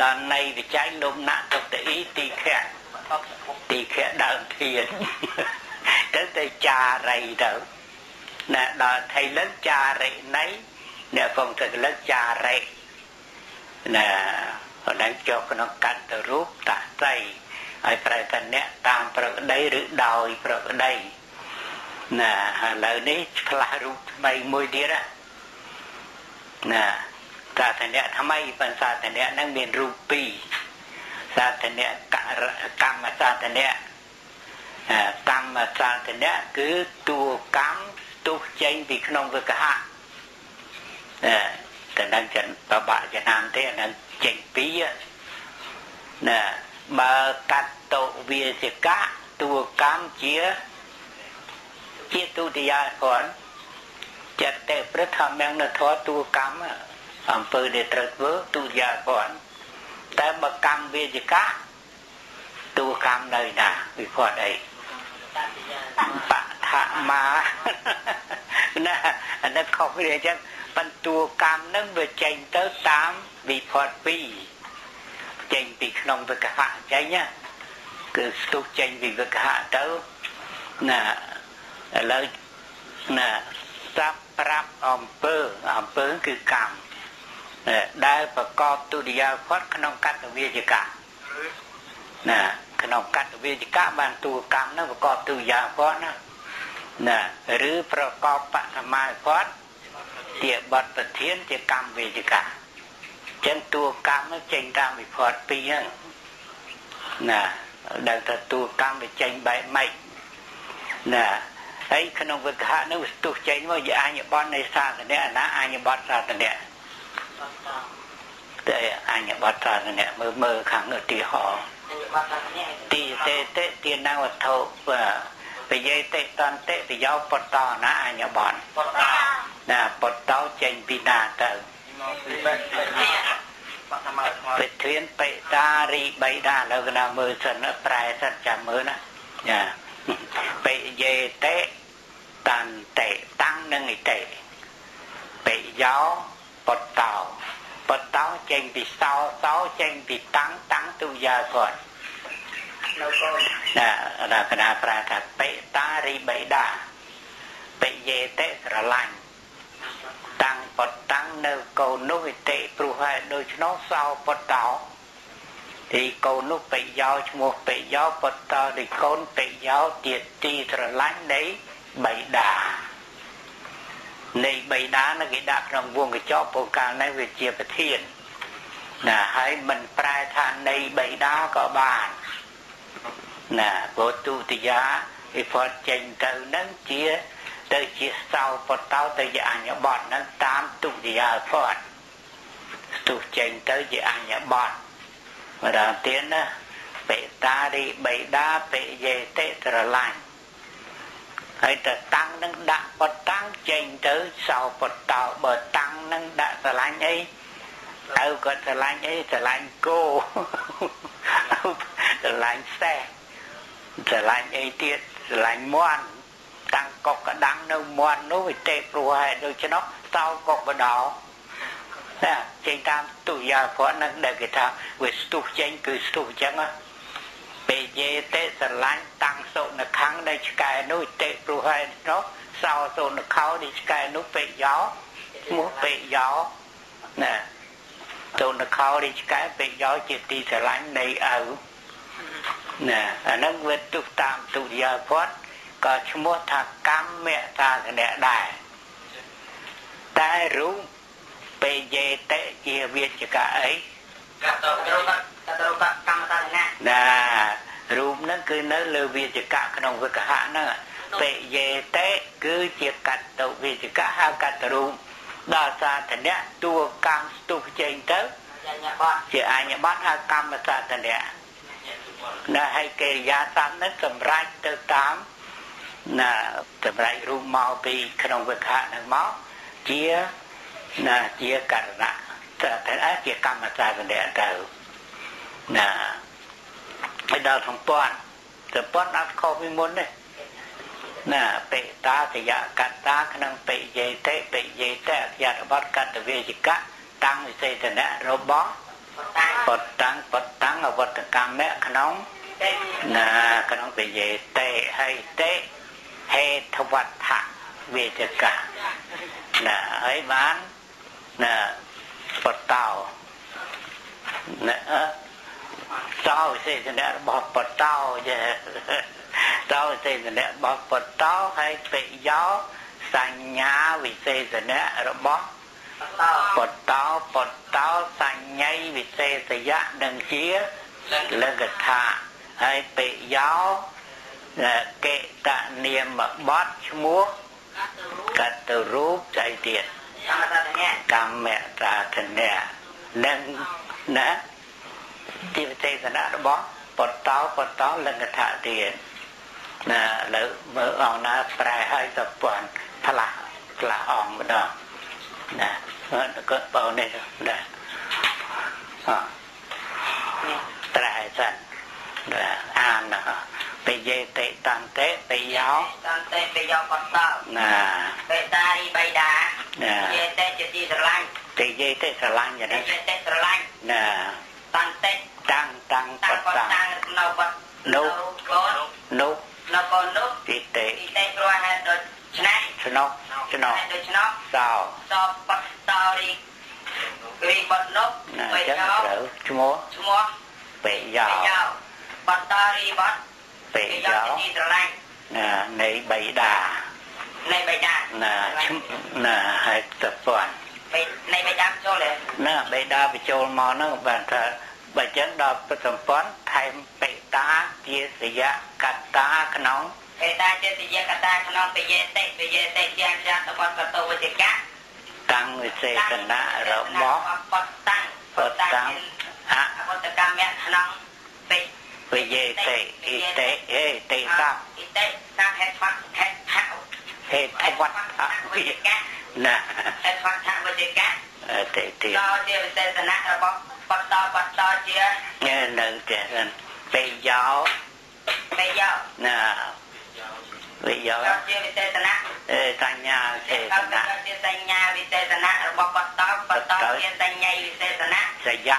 ដល់នៃបច្ច័យលំណាក់ទុតិអ៊ីទីខៈទីខៈដើមធានទៅទៅចារីទៅណាដល់ថៃលឹកចារិណៃអ្នកពងទឹកលឹកចារិណាអានឹងចុះក្នុងកត្តរូបតាសីហើយប្រែថាអ្នកតាមប្រក្តីឬដោយប្រក្តីណាឥឡូវនេះផ្លាស់រូបថ្មីមួយទៀតណាសាធនៈថ្មីប៉ុន្តែសាធនៈហ្នឹងមានរូបពីរសាធនៈកម្មសាធនៈកម្មសាធនៈគឺតួកម្មស្ទុះចេញពីក្នុងវិកហៈតែនឹងចិនបបៈចំណាំទេអានឹងចេញពីណាបើកត្តវាសិកៈតួកម្មជាទុតិយាគាត់ចិត្តតែព្រឹទ្ធធម្មងនៅធម៌តួកម្មអំពើដែលត្រូវធ្វើទុតិយាគាត់តែបើកម្មវាសិកៈតួកម្មនៅណាវិផតអីបឋមាណាអានេះខុសគ្នាអញ្ចឹងបន្តួកម្មនឹងវាចេញទៅតាមវិផតពីរចេញពីក្នុងវិកហៈចេញណាគឺស្ទុះចេញពីវិកហៈទៅណាឥឡូវណាស្រាប់ប្រាប់អំពើអំពើគឺកម្មដែលប្រកបទុតិយាផតក្នុងកត្តវាជកៈណាក្នុងកត្តវាជកៈបានតួកម្មនឹងប្រកបទុតិយាផតណាណាឬប្រកបបឋមាផតជាបទប្រធានជាកម្មវេជកៈចឹងតួកម្មចេញតាមវិផតពីរហ្នឹងណាដឹងថាតួកម្មវាចេញបែបម៉េចណាហើយក្នុងវិកហៈនោះស្ទុះចេញមកជាអញ្ញបទនៃសាសនៈណាអញ្ញបទសាសនៈតែអញ្ញបទសាសនៈមើលមើលខាងឧទាហរណ៍ទីទេតិទានវត្ថុបយេតិតន្តិបយោបតោណាអញ្ញបទណាបតោចេញពីណាទៅពធានបេតារីបៃតាលើកណាមើលសិនប្រែសិនចាំមើលណាចាបេយេតិតន្តិតាំងនឹងអិតិបេយោបតោបតោចេញពីសោសោចេញពីតាំងតាំងទុយាគាត់នៅកូនណាដល់កណាប្រែថាបេតារីបៃតាបេយេតិស្រឡាញ់តាំងបតាំងនៅកូននោះវិតិព្រោះហើយដូច្នោះសោបតោទីកូននោះបិយោឈ្មោះបិយោបតោទីកូនបិយោជាទីស្រឡាញ់នៃបៃតានៃបៃតានោះគេដាក់ក្នុងវងកញ្ចក់ព្រោះកាលនេះវាជាប្រធានណាហើយមិនប្រែថានៃបៃតាក៏បានណាព្រោះទុតិយាវិផតចេញទៅនឹងជាទៅជាសោបតោទៅជាអញ្ញបទហ្នឹងតាមទុតិយាផតស្ទុះចេញទៅជាអញ្ញបទម្ដងទៀតណាបេតារិបៃតាបេយេតិស្រឡាញ់ហើយទៅតាំងនឹងដាក់បតាំងចេញទៅសោបតោបើតាំងនឹងដាក់ស្រឡាញ់អីទៅគាត់ស្រឡាញ់អីស្រឡាញ់គោស្រឡាញ់សេះស្រឡាញ់អីទៀតស្រឡាញ់មាន់តាំងកុកកដាំងនៅមាន់នោះវិទេព្រោះហើយដូច្នោះសោកុកបដោណាចេញតាមទុយាព្រោះនឹងដែលគេថាវាស្ទុះចេញគឺស្ទុះអញ្ចឹងណាពេលយេតិស្រឡាញ់តាំងសុនខੰនៅឆ្កែនោះវិទេព្រោះហើយនោះសោសុនខោនេះឆ្កែនោះពេយោឈ្មោះពេយោណាសុនខោនេះឆ្កែពេយោជាទីស្រឡាញ់នៃឪណាអានឹងវាទុះតាមទុយាផតក៏ឈ្មោះថាកម្មសាសនៈដែរតែរូបបេយេតិជាវាចកអីកតរូបកតរូបកម្មសាសនៈណារូបហ្នឹងគឺនៅលើវាចកៈក្នុងវិកហៈហ្នឹងបេយេតិគឺជាកតវាចកៈហៅកតរូបដល់សាធនៈតួកម្មស្ទុះចេញទៅជាអញ្ញបទហៅកម្មសាធនៈណាហើយកិរិយាសព្ទហ្នឹងសម្រេចទៅតាមណាសម្រេចរូបមកពីក្នុងវិខៈហ្នឹងមកជាណាជាករណៈតែជាកម្មសាសនៈទៅណាហើយដល់សម្ព័ន្ធសម្ព័ន្ធអត់ខុសពីមុនទេ ណាបេតាសយកតាក្នុងបិយេតិបិយេតិអក្យតបតកតវេជកៈតាំងវិសេសនៈរបស់បតាំងបតាំងអវត្តកម្មៈក្នុងណាក្នុងបិយេតិហើយតិហេតុវដ្ឋវេជកៈណាហើយបានណាបតោណាសោវិសេសនៈរបស់បតោចេះសោវិសេសនៈរបស់បតោហើយបិយោសញ្ញាវិសេសនៈរបស់បតោបតោសញ្ញៃវិសេសយៈនឹងជាលកថាហើយបិយោកេតនាមបទឈ្មោះកតរូបចៃទៀតកម្មសាធនៈនឹងណាជាវិសេសនៈរបស់បតោបតោលកថាទៀតណាឥឡូវមើលអង្គណាប្រែឲ្យទៅពាន់ផ្លាស់ផ្លាស់អង្គម្ដងណាក៏បងនេះណាអត្រែសិនណាអានណាបិយេតិតន្តិបិយោតន្តិបិយោបតោណាបេតារីបៃតាយេតិជាទីស្រឡាញ់តិយេតិស្រឡាញ់យ៉ាងនេះយេតិស្រឡាញ់ណាតន្តិតាំងតាំងបតាំងនៅបតនោះនោះនៅកូននោះទីតិទីតិព្រោះហេតុដូច្នេះឆ្នោះឆ្នោះដូច្នោះសោសោបតោរីរីបតនោះបិយោឈ្មោះឈ្មោះបិយោបតោរីបតបិយោទីស្រឡាញ់ណានៃបៃតានៃបៃតាណាណាហើយទៅពាន់នៃបៃតាចូលទេណាបៃតាបញ្ចូលមកហ្នឹងបានថាបើចឹងដល់សម្ព័ន្ធថែមបេតាជាសយកតាក្នុងបេតាជាសយកតាក្នុងបយេតិបយេតិជាជាតបតវជកៈតាំងវិសេសនៈរបស់បតាំងបតាំងអវត្តកម្មៈក្នុងបិបយេតិអ៊ីតិអេតិសៈអ៊ីតិសៈហេតុហេតុហេតុវដ្ឋវិកៈណាហេតុវដ្ឋវិជកៈតិតិតជាវិសេសនៈរបស់បតបតជានៅចេះបិយោបិយោណាបិយោជាវិសេសនៈអេសញ្ញាវិសេសនៈជាសញ្ញាវិសេសនៈរបស់បតបតជាសញ្ញាវិសេសនៈសយៈ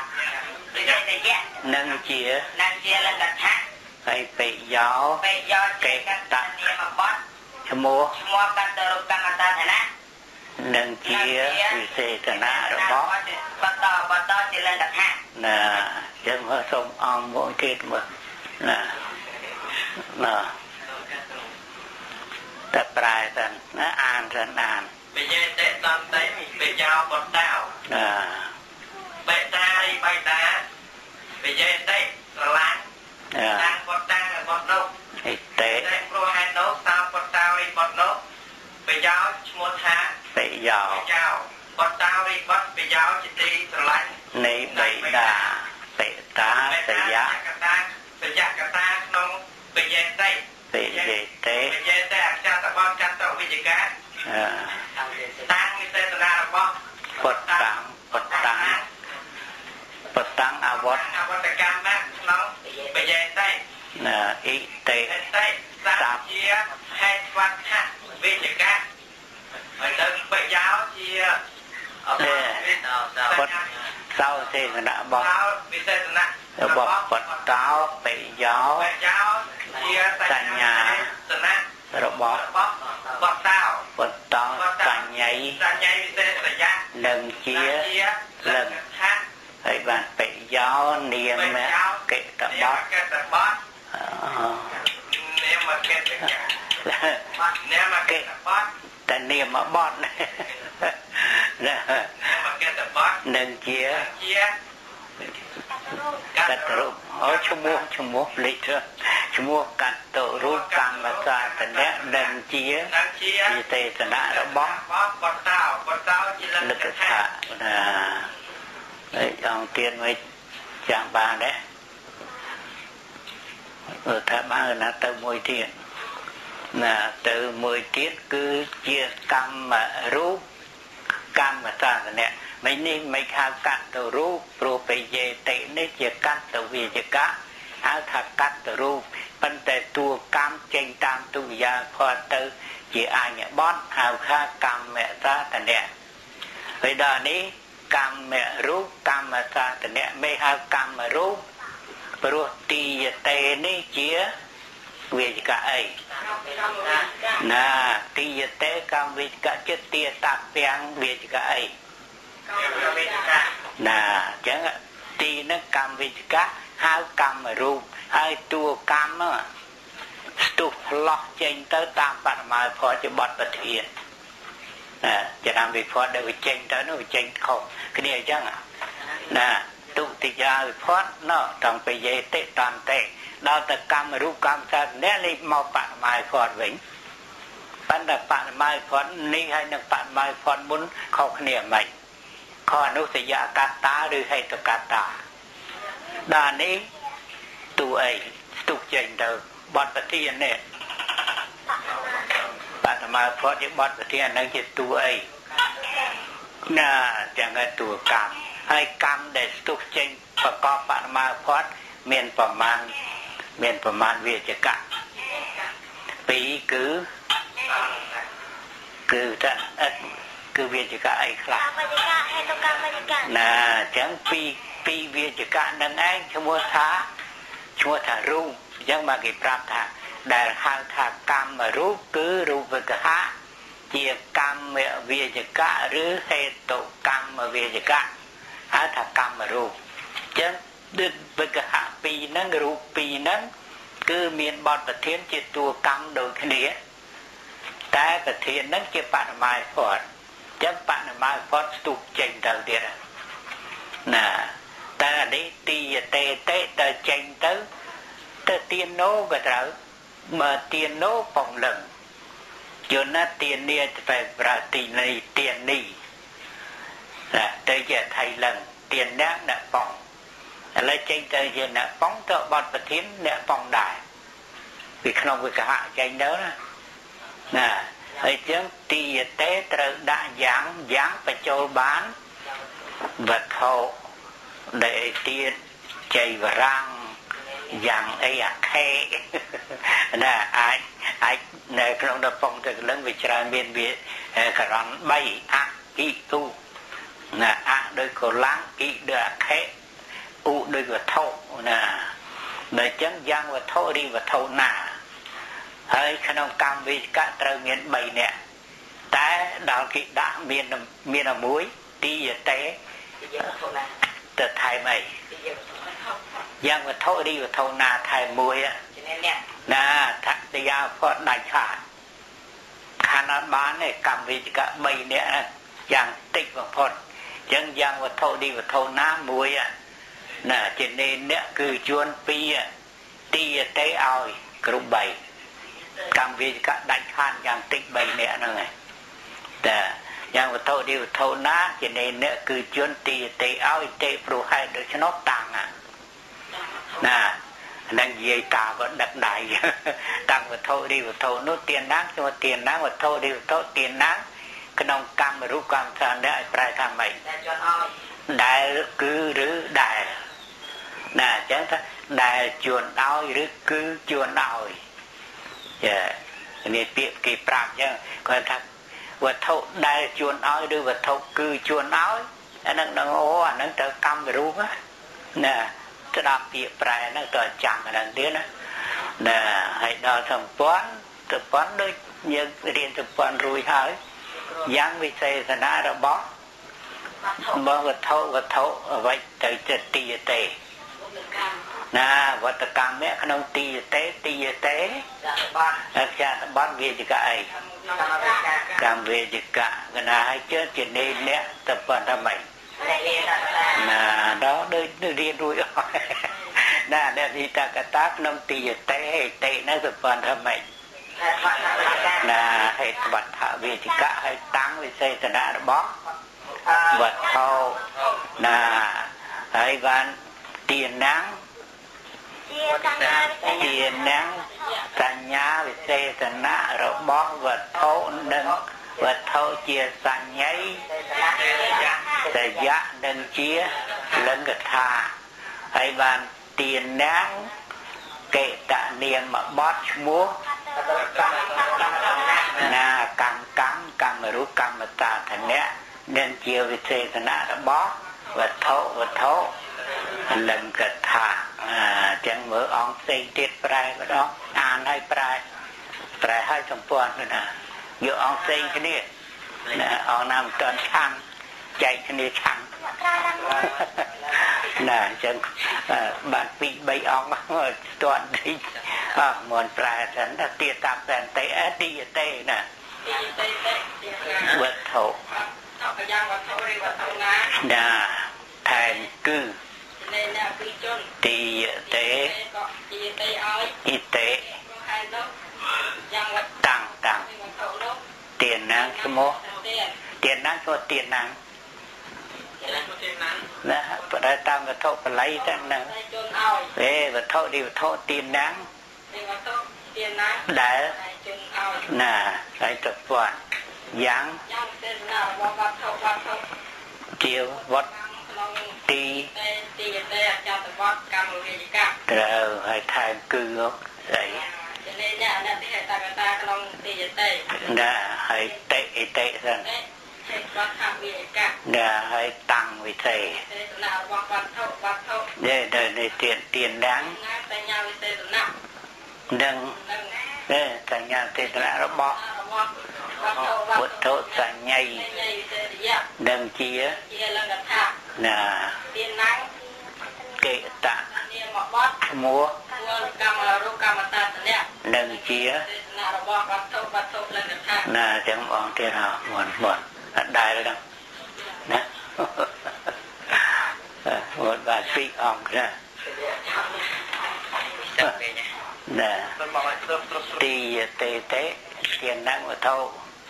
វិសេសយៈនឹងជានឹងជាលកថាហើយបិយោបិយោកេតនាមបទឈ្មោះឈ្មោះកតរូបកម្មសាធនៈ នឹងជាវិសេសនៈរបស់បតបតជាលកថាណាចឹងមកសូមអង្គមួយទៀតមើលណាណាតែប្រែសិនណាអានសិនអានបយេតិតន្តិបយោបតោណាបេតារីបៃតាបយេតិស្រឡាញ់តាំងបតាំងរបស់នោះអិតិព្រោះហេតុនោះសោបតោរីបតនោះបយោឈ្មោះថាបយោបតោរីបតបយោជាទីស្រឡាញ់នៃបៃតាបេតាសយៈកតាសយកតាក្នុងបយេតិបយេតិបយេតិអក្សរបតកតវិជ្ជកាតាំងវិសេសនារបស់បតាំងបតាំងបតាំងអវត្តអវត្តកម្មណាក្នុងបយេតិណាអ៊ីតិតិសាជាហេតុវដ្ឋវិជ្ជកាហើយទៅបយោជាអបតសោសេសនៈរបស់វិសេសនៈរបស់បតោបយោបយោជាសញ្ញាសនៈរបស់បតោបតោសញ្ញៃសញ្ញៃវិសេសយៈនឹងជាលឹងថាហើយបានបយោនាមកិតបទកិតបទនាមកិតនាមកិតបទ តែនាមបទណានាមកិតបទនឹងជាកតរូបអូឈ្មោះឈ្មោះលេខឈ្មោះកតរូបកម្មសាធនៈនឹងជាវិសេសនៈរបស់បតោបតោជាលក្ខថាណាហើយអង្គទៀតមិនចាំបានទេថាបានណាទៅមួយទៀតណាទៅមួយទៀតគឺជាកម្មរូបកម្មសាសនៈមិននេះមិនហៅកតរូបព្រោះបយេតិនេះជាកតវិជ្ជកៈ ហៅថាកត្តរូបប៉ុន្តែតួកម្មចេញតាមទុតិយាផតទៅជាអញ្ញបតហៅថាកម្មសាទនៈពេលដល់នេះកម្មរូបកម្មសាទនៈមេហៅកម្មរូបព្រោះទីយតេនេះជាវេជកអីណាទីយតេកម្មវេជកចិត្តទាតពាំងវេជកអីកម្មវេជកណាអញ្ចឹងទីនឹងកម្មវេជកហៅកម្មរូបហើយតួកម្មស្ទុះផ្លោះចេញទៅតាមបរមាផលជាបទប្រធានណាចំណាំវិភ័តដែលវាចេញទៅនោះវាចេញខុសគ្នាអញ្ចឹងណាទុតិយាវិភ័តណោតាំងពីយេតិតន្តិដល់ទៅកម្មរូបកម្មសាទនៈនេះមកបរមាផលវិញប៉ុន្តែបរមាផលនេះហើយនឹងបរមាផលមុនខុសគ្នាមិនខុសអនុសយកតាឬហេតុកតាដល់នេះតួអីស្ទុះចេញទៅបទប្រធាននេះបតមាផតជាបទប្រធាននឹងជាតួអីណាទាំងឯតួកម្មហើយកម្មដែលស្ទុះចេញប្រកបបតមាផតមានប្រមាណវាចកៈពីរគឺថាគឺវាចកៈអីខ្លះណាអញ្ចឹងពីរវាចកៈនឹងឯងឈ្មោះថារូបអញ្ចឹងមកគេប្រាប់ថាដែលហៅថាកម្មរូបគឺរូបវិកហៈជាកម្មវាចកៈឬហេតុកម្មវាចកៈហៅថាកម្មរូបអញ្ចឹងដូចវិកហៈពីរហ្នឹងរូបពីរហ្នឹងគឺមានបទប្រធានជាតួកម្មដូចគ្នាតែប្រធានហ្នឹងជាបរមាផតអញ្ចឹងបរមាផតស្ទុះចេញទៅទៀតណាតែនេះទីតេតេទៅចេញទៅទានណូក៏ត្រូវបើទានណូបងលឹងយណាទាននេះទៅប្រទីនេះទាននេះណាទៅជាថៃលឹងទានអ្នកអ្នកបងឥឡូវចេញទៅជាអ្នកបងទៅបត់ប្រធានអ្នកបងដែរពីក្នុងវិកហៈចេញទៅណាណាហើយចឹងទីតេត្រូវដាក់យ៉ាងបញ្ចូលបានវត្ថុដែលទៀតចៃវរាំងយ៉ាងអីអាខេណាអាចនៅក្នុងដពងទៅកលឹងវាច្រើនមានវាករណ3អអ៊ីឧណាអដោយកលាំងអ៊ីដោយអាខេឧដោយវត្ថុណាដល់ចឹងយ៉ាងវត្ថុឬវត្ថុណាហើយក្នុងកម្មវិកៈត្រូវមាន3នាក់តែដល់គេដាក់មានមួយទីយតេទៅថែមអីយ៉ាងវត្ថុឬវត្ថុណាថែមមួយណាថតិយាផតដាច់ខាតខានអត់បានទេកម្មវិជ្ជៈ3នាក់យ៉ាងតិចបំផុតអញ្ចឹងយ៉ាងវត្ថុឬវត្ថុណាមួយណាជានេអ្នកគឺជួន2ទីតេឲ្យគ្រប់3កម្មវិជ្ជៈដាច់ខាតយ៉ាងតិច3នាក់ហ្នឹងឯងតែយ៉ាងវត្ថុឬវត្ថុណាជានេអ្នកគឺជួនទីតេឲ្យទេព្រោះហេតុដូច្នោះតាំងណានឹងនិយាយតាក៏ដឹកដៃតាំងវត្ថុឬវត្ថុនោះទានណាឈ្មោះទានណាវត្ថុឬវត្ថុទានណាក្នុងកម្មរូបកម្មសានៈឲ្យប្រែថាម៉េចដែលគឺឬដែលណាអញ្ចឹងថាដែលជួនឲ្យឬគឺជួនឲ្យចានេះពាក្យគេប្រាប់អញ្ចឹងគាត់ថាវត្ថុដែលជួនឲ្យឬវត្ថុគឺជួនឲ្យអាហ្នឹងដឹងអូអាហ្នឹងត្រូវកម្មរូបណាស្ដាប់ពាក្យប្រែហ្នឹងតើចាំអាហ្នឹងទៀតណាណាហើយដល់សម្ព័ន្ធសម្ព័ន្ធដូចយើងរៀនសម្ព័ន្ធរួចហើយយ៉ាងវិសេសនារបស់វត្ថុវត្ថុអ្វីទៅចិត្តទីតេណាវត្តកម្មៈក្នុងទីតេទីតេចាតបតវាចកអីកម្មវេជកៈកណាឲ្យជឿជានេអ្នកទៅប៉ុណ្ណាម៉េចណាដល់ដូចរៀនរួចអស់ណាអ្នកវិតកតាក្នុងទីតេតេណាទៅប៉ុណ្ណាម៉េចណាហេតុវត្ថវេជកៈឲ្យតាំងវិសេសនៈរបស់វត្ថុណាហើយបានទានាងទានាងសញ្ញាវិសេសនៈរបស់វត្ថុនិងវត្ថុជាសញ្ញីតយៈនិងជាលិង្គថាហើយបានទានាង កេតនាមបទឈ្មោះណាកម្មកម្មកម្មរូបកម្មតាធនៈនឹងជាវិសេសនៈរបស់វត្ថុវត្ថុលង្កថាអញ្ចឹងមើលអង្គផ្សេងទៀតប្រែម្ដងអានឲ្យប្រែប្រែឲ្យសម្ព័ន្ធណាយកអង្គផ្សេងគ្នាណាអង្គណាមិនទាន់ឆាំងចែកគ្នាឆាំងណាអញ្ចឹងបាន2 3អង្គស្ទាត់តិចអស់មុនប្រែសិនទាតាមតែតេអតិយតេណាវត្ថុយ៉ាងវត្ថុឬវត្ថុណាណាថែមគឺនៃអ្នកគឺជនទីយតេក៏ទីយតេឲ្យអ៊ីតេយ៉ាងវត្ថុតាំងតាំងទានណាឈ្មោះទានណាឈ្មោះទានណាណាប្រែតាមវត្ថុបល័យទាំងហ្នឹងអេវត្ថុនេះវត្ថុទានណាវត្ថុទានណាដែលណាហើយទៅពាន់យ៉ាងយ៉ាងទេណារបស់វត្ថុវត្ថុជាវត្តទីទីយតេអចតវត្តកម្មវិជ្ជកៈត្រូវហើយថែមគឺស្អីចលេអ្នកអនតិហេតកតាក្នុងទីយតេណាហើយតេអិតេសិនហេតុវត្ថវិជ្ជកៈណាហើយតាំងវិសេសនៈរបស់វត្ថុវត្ថុនេះនេះទានទានដាំងសញ្ញាវិសេសនៈនឹងនេះសញ្ញាវិសេសនៈរបស់វត្ថុសញ្ញ័យនឹងជាលង្កថាណាទានណាំងកេតៈនាមបទឈ្មោះកម្មរូបកម្មតាតនៈនឹងជាសេសនៈរបស់វត្ថុវត្ថុលង្កថាណាទាំងអង្គទៀតហ៎មុនមុនអត់ដែរហ្នឹងណាមុនបាទពីរអង្គណាណាទីតេតេទានណាំងវត្ថុ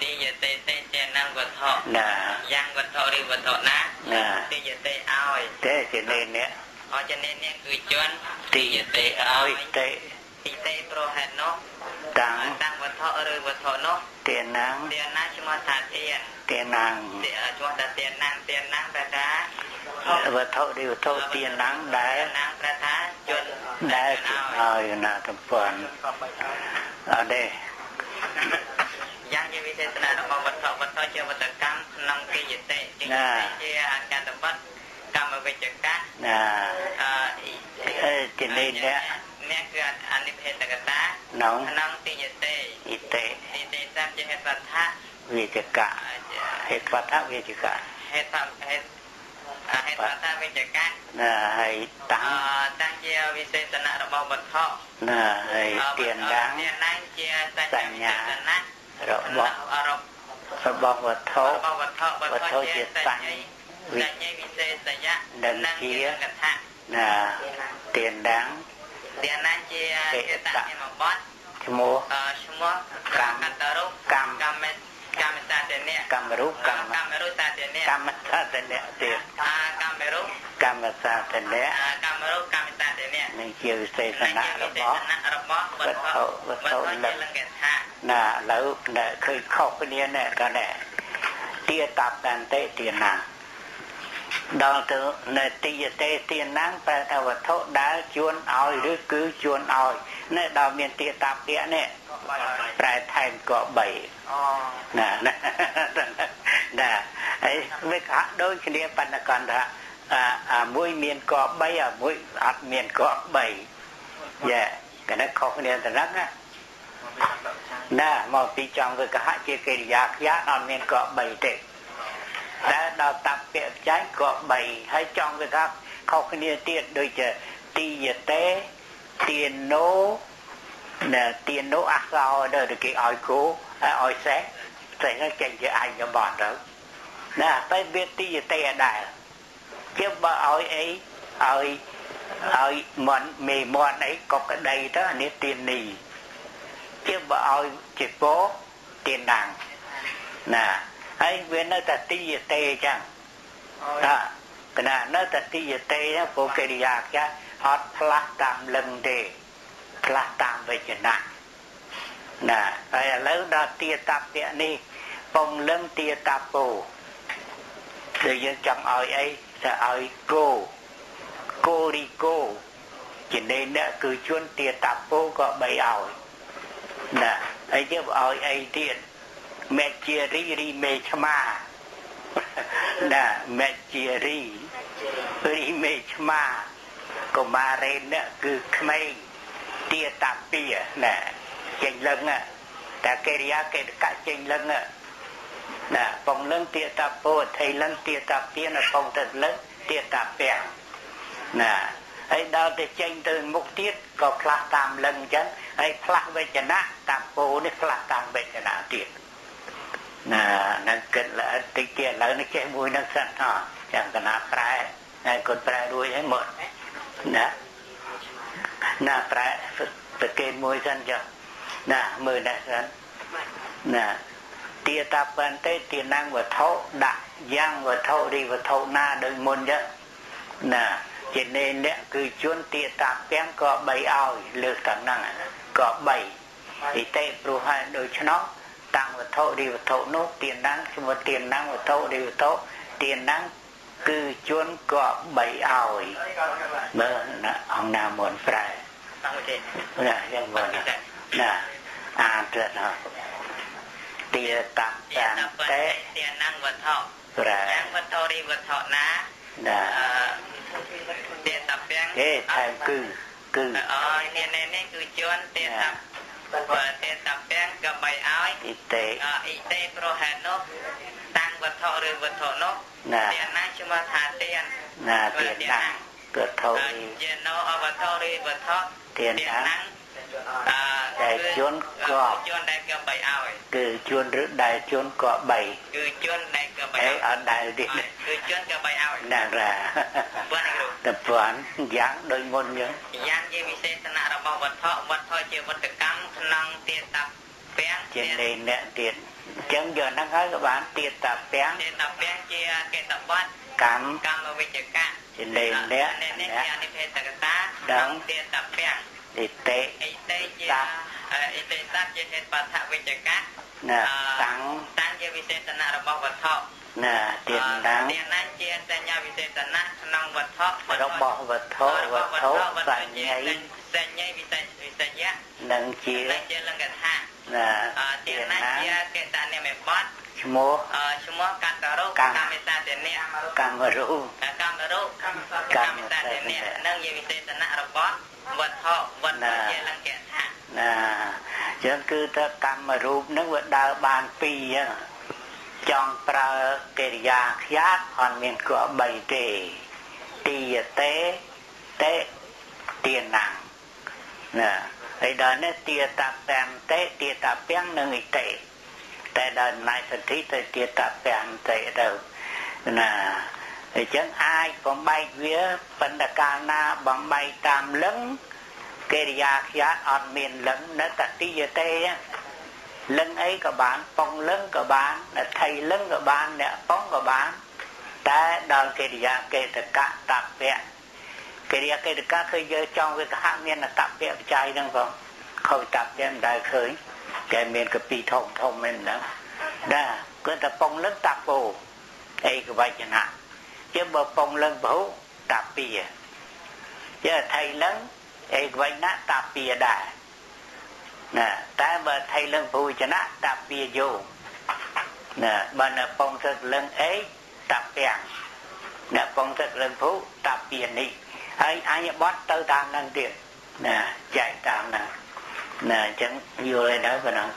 ទីយតេតេទានណាំងវត្ថុណាយ៉ាងវត្ថុឬវត្ថុណាណាទីយតេឲ្យទេជានេអ្នកអជានេអ្នកគឺជនទីយតេឲ្យតេទីតេប្រហេតុនោះតាំងតាំងវត្ថុឬវត្ថុនោះទានណាំងទានណាឈ្មោះថាទានទានណាំងឈ្មោះថាទានណាំងទានណាំងប្រថាវត្ថុឬវត្ថុទានណាំងដែលណាំងប្រថាជនដែលឲ្យណាទំព័នអត់ទេយ៉ាងជាវិសេសនៈរបស់វត្ថុវត្ថុជាវត្តកម្មក្នុងកិយតិជាអចតបត្តិកម្មវិជ្ជកៈណាអឺជានេះអ្នកអ្នកគឺអនិភេតកតាក្នុងតិយតិអ៊ីតេអ៊ីតេតាមជាហេតុវត្ថៈវិជ្ជកៈហេតុវត្ថៈវិជ្ជកៈហេតុហេតុហេតុវត្ថៈវិជ្ជកៈណាហើយតាំងតាំងជាវិសេសនៈរបស់វត្ថុណាហើយទានដាងទានដាងជាសញ្ញារបស់របស់វត្ថុរបស់វត្ថុវត្ថុជាសញ្ញសញ្ញវិសេសយៈនឹងជាកថាណាទានដាងទានណាជាកតនិមបត្តិឈ្មោះឈ្មោះកម្មកតរុកម្មកម្មកម្មសាទនៈកម្មរូបកម្មកម្មរូបសាទនៈកម្មសាទនៈទៀតកម្មរូបកម្មសាទនៈកម្មរូបកម្មសាទនៈនឹងជាវិសេសនៈរបស់របស់វត្ថុវត្ថុលង្កថាណាឥឡូវឃើញខុសគ្នាណែក៏ណែទាតាប់តាន់តេទាណាដល់ទៅនៅទីយតេទាណាំងប្រែថាវត្ថុដែលជួនឲ្យឬគឺជួនឲ្យនេះដល់មានទាតាប់ៈនេះប្រែថែមក3ណាណាណាហើយវាហាក់ដូចគ្នាប៉ុន្តែគាត់ថាអាមួយមានក3អាមួយអត់មានក3យ៉ាកណខុសគ្នាទៅហ្នឹងណាណាមកពីចង់វិកហៈជាកិរិយាខ្យាអត់មានក3ទេតែដល់តាប់ពាក្យចែកក៏3ហើយចង់វាថាខុសគ្នាទៀតដូចជាទីយតេទាណោណាទាណោអសោដល់គេឲ្យគោឲ្យសេះសេះហ្នឹងចេញជាអញ្ញបតទៅណាតែវាទីយតេអដែរជាបើឲ្យអីឲ្យឲ្យមន់មេមន់អីក៏ក្តីទៅអានេះទានីជាបើឲ្យជាពោទាណាំងណាហើយវានៅតែទីយតេចឹងថាកណានៅតែទីយតេហ្នឹងព្រោះកិរិយាខ្យាអត់ផ្លាស់តាមលឹងទេផ្លាស់តាមវចនៈណាហើយឥឡូវដល់ទាតាប់ៈនេះពងលឹងទាតាពោ គឺយើងចង់ឲ្យអីទៅឲ្យគោគោរីគោ ជានេអ្នកគឺជួនទាតាពោក៏បីឲ្យណាអីទៀតឲ្យអីទៀតមេជារីរីមេឆ្មាណាមេជារីរីមេឆ្មាកុមារេអ្នកគឺក្មេងទាតាពាណាចេញលឹងតែកិរិយាកិកៈចេញលឹងណាពងលឹងទាតាពោថៃលឹងទាតាពាណាពងទៅលឹងទាតាពាណាហើយដល់ទៅចេញទៅមុខទៀតក៏ផ្លាស់តាមលឹងអញ្ចឹងហើយផ្លាស់វេចនៈតាមពោនេះផ្លាស់តាមវេចនៈទៀតណានឹងគិតល្អិតតិចទៀតឥឡូវនេះចេះមួយនឹងសិនហ៎ចាំកណាប្រែហើយគាត់ប្រែរួចហើយមកណាណាប្រែប្រកេនមួយសិនចុះណាមើលនេះសិនណាទាតាបន្តិទានងវត្ថុដាក់យ៉ាងវត្ថុរីវត្ថុណាដូចមុនចឹងណាជានេអ្នកគឺជួនទាតាពាំងក៏បីឲ្យលើកទាំងហ្នឹងក៏បីអ៊ីតេព្រោះហើយដូច្នោះតាំងវត្ថុរីវត្ថុនោះទានងឈ្មោះទានងវត្ថុរីវត្ថុទានងគឺជួនក៏បីឲ្យមើលណាអង្គណាមុនប្រែតាំងទេណាយ៉ាងមុនណាអានទៅណាទាតាពាំងតេទានងវត្ថុប្រែវត្ថុរីវត្ថុណាណាទាតាពាំងទេថែមគឺគឺអូនេះនេះគឺជួនទាតាបើទាតាពាំងក៏បីឲ្យអ៊ីតេអ៊ីតេព្រោះហេតុនោះតាំងវត្ថុឬវត្ថុនោះទានណាឈ្មោះថាទានណាទានណាវត្ថុជាណោអវត្ថុឬវត្ថុទានណាដែលជួនក៏ជួនដែលក៏បីឲ្យគឺជួនឬដែលជួនក៏បីគឺជួនដែលក៏បីឲ្យអត់ដែលទៀតគឺជួនក៏បីឲ្យណារ៉ាប៉ុណ្ណេះគ្រូតែប៉ុនយ៉ាងដូចមុនចឹងយ៉ាងជាវិសេសនៈរបស់វត្ថុវត្ថុជាវត្តកម្មក្នុងទាតាពាំងជាលេអ្នកទៀតអញ្ចឹងយកហ្នឹងហើយក៏បានទាតាពាំងទាតាពាំងជាកេតបទកម្មកម្មវិជ្ជកៈជាលេអ្នកនេះជាអនិភេតកតាក្នុងទាតាពាំងអ៊ីតេអ៊ីតេជាអ៊ីតេសត្វជាហេតុបឋវិជ្ជកៈណាតាំងតាំងជាវិសេសនៈរបស់វត្ថុណាទានណាទានណាជាសញ្ញាវិសេសនៈក្នុងវត្ថុរបស់វត្ថុវត្ថុសញ្ញាសញ្ញាវិសេសវិសយៈនឹងជាជាលង្កថាណាទានណាជាកេតនិមិបត្តិឈ្មោះឈ្មោះកតរុកម្មសាទនៈកម្មរូកម្មរូកម្មសាទនៈនឹងជាវិសេសនៈរបស់វត្ថុវត្ថុជាលង្កថាណាចឹងគឺថាកម្មរូបនឹងវាដើរបានពីរចឹងចង់ប្រើកិរិយាខ្យាតអត់មានគប្បីទេទីយតេតេទានំណាហើយដល់នេះទាតាពាំងតេទាតាពាំងនឹងអ៊ីតេតែដល់ណៃសន្ធិទៅទាតាពាំងតេទៅណាអញ្ចឹងអាចបំបែកវាបណ្ឌកាលណាបំបែកតាមលឹងកិរិយាខ្យាតអត់មានលឹងនៅតតិយតេលឹងអីក៏បានប៉ុងលឹងក៏បានថៃលឹងក៏បានអ្នកប៉ុងក៏បានតែដល់កិរិយាកេតកៈតពៈកិរិយាកេតកៈគឺយើងចង់វិកហៈមានតពៈបច្ច័យហ្នឹងផងខុសតពៈមិនដែលឃើញតែមានកពីធំធំមែនហ្នឹងណាគឺតែប៉ុងលឹងតពោអេកវចនៈជាបើប៉ុងលឹងពហុតពាជាថៃលឹងអេកវចនៈតពាដែរណាតែបើថៃលឹងពហុចនៈតពាយោណាបើនៅប៉ុងទឹកលឹងអេតពាំងអ្នកប៉ុងទឹកលឹងពហុតពានេះហើយអញ្ញបត់ទៅតាមនឹងទៀតណាចែកតាមហ្នឹងណាអញ្ចឹងយល់ហើយដល់ប៉ុណ្ណឹង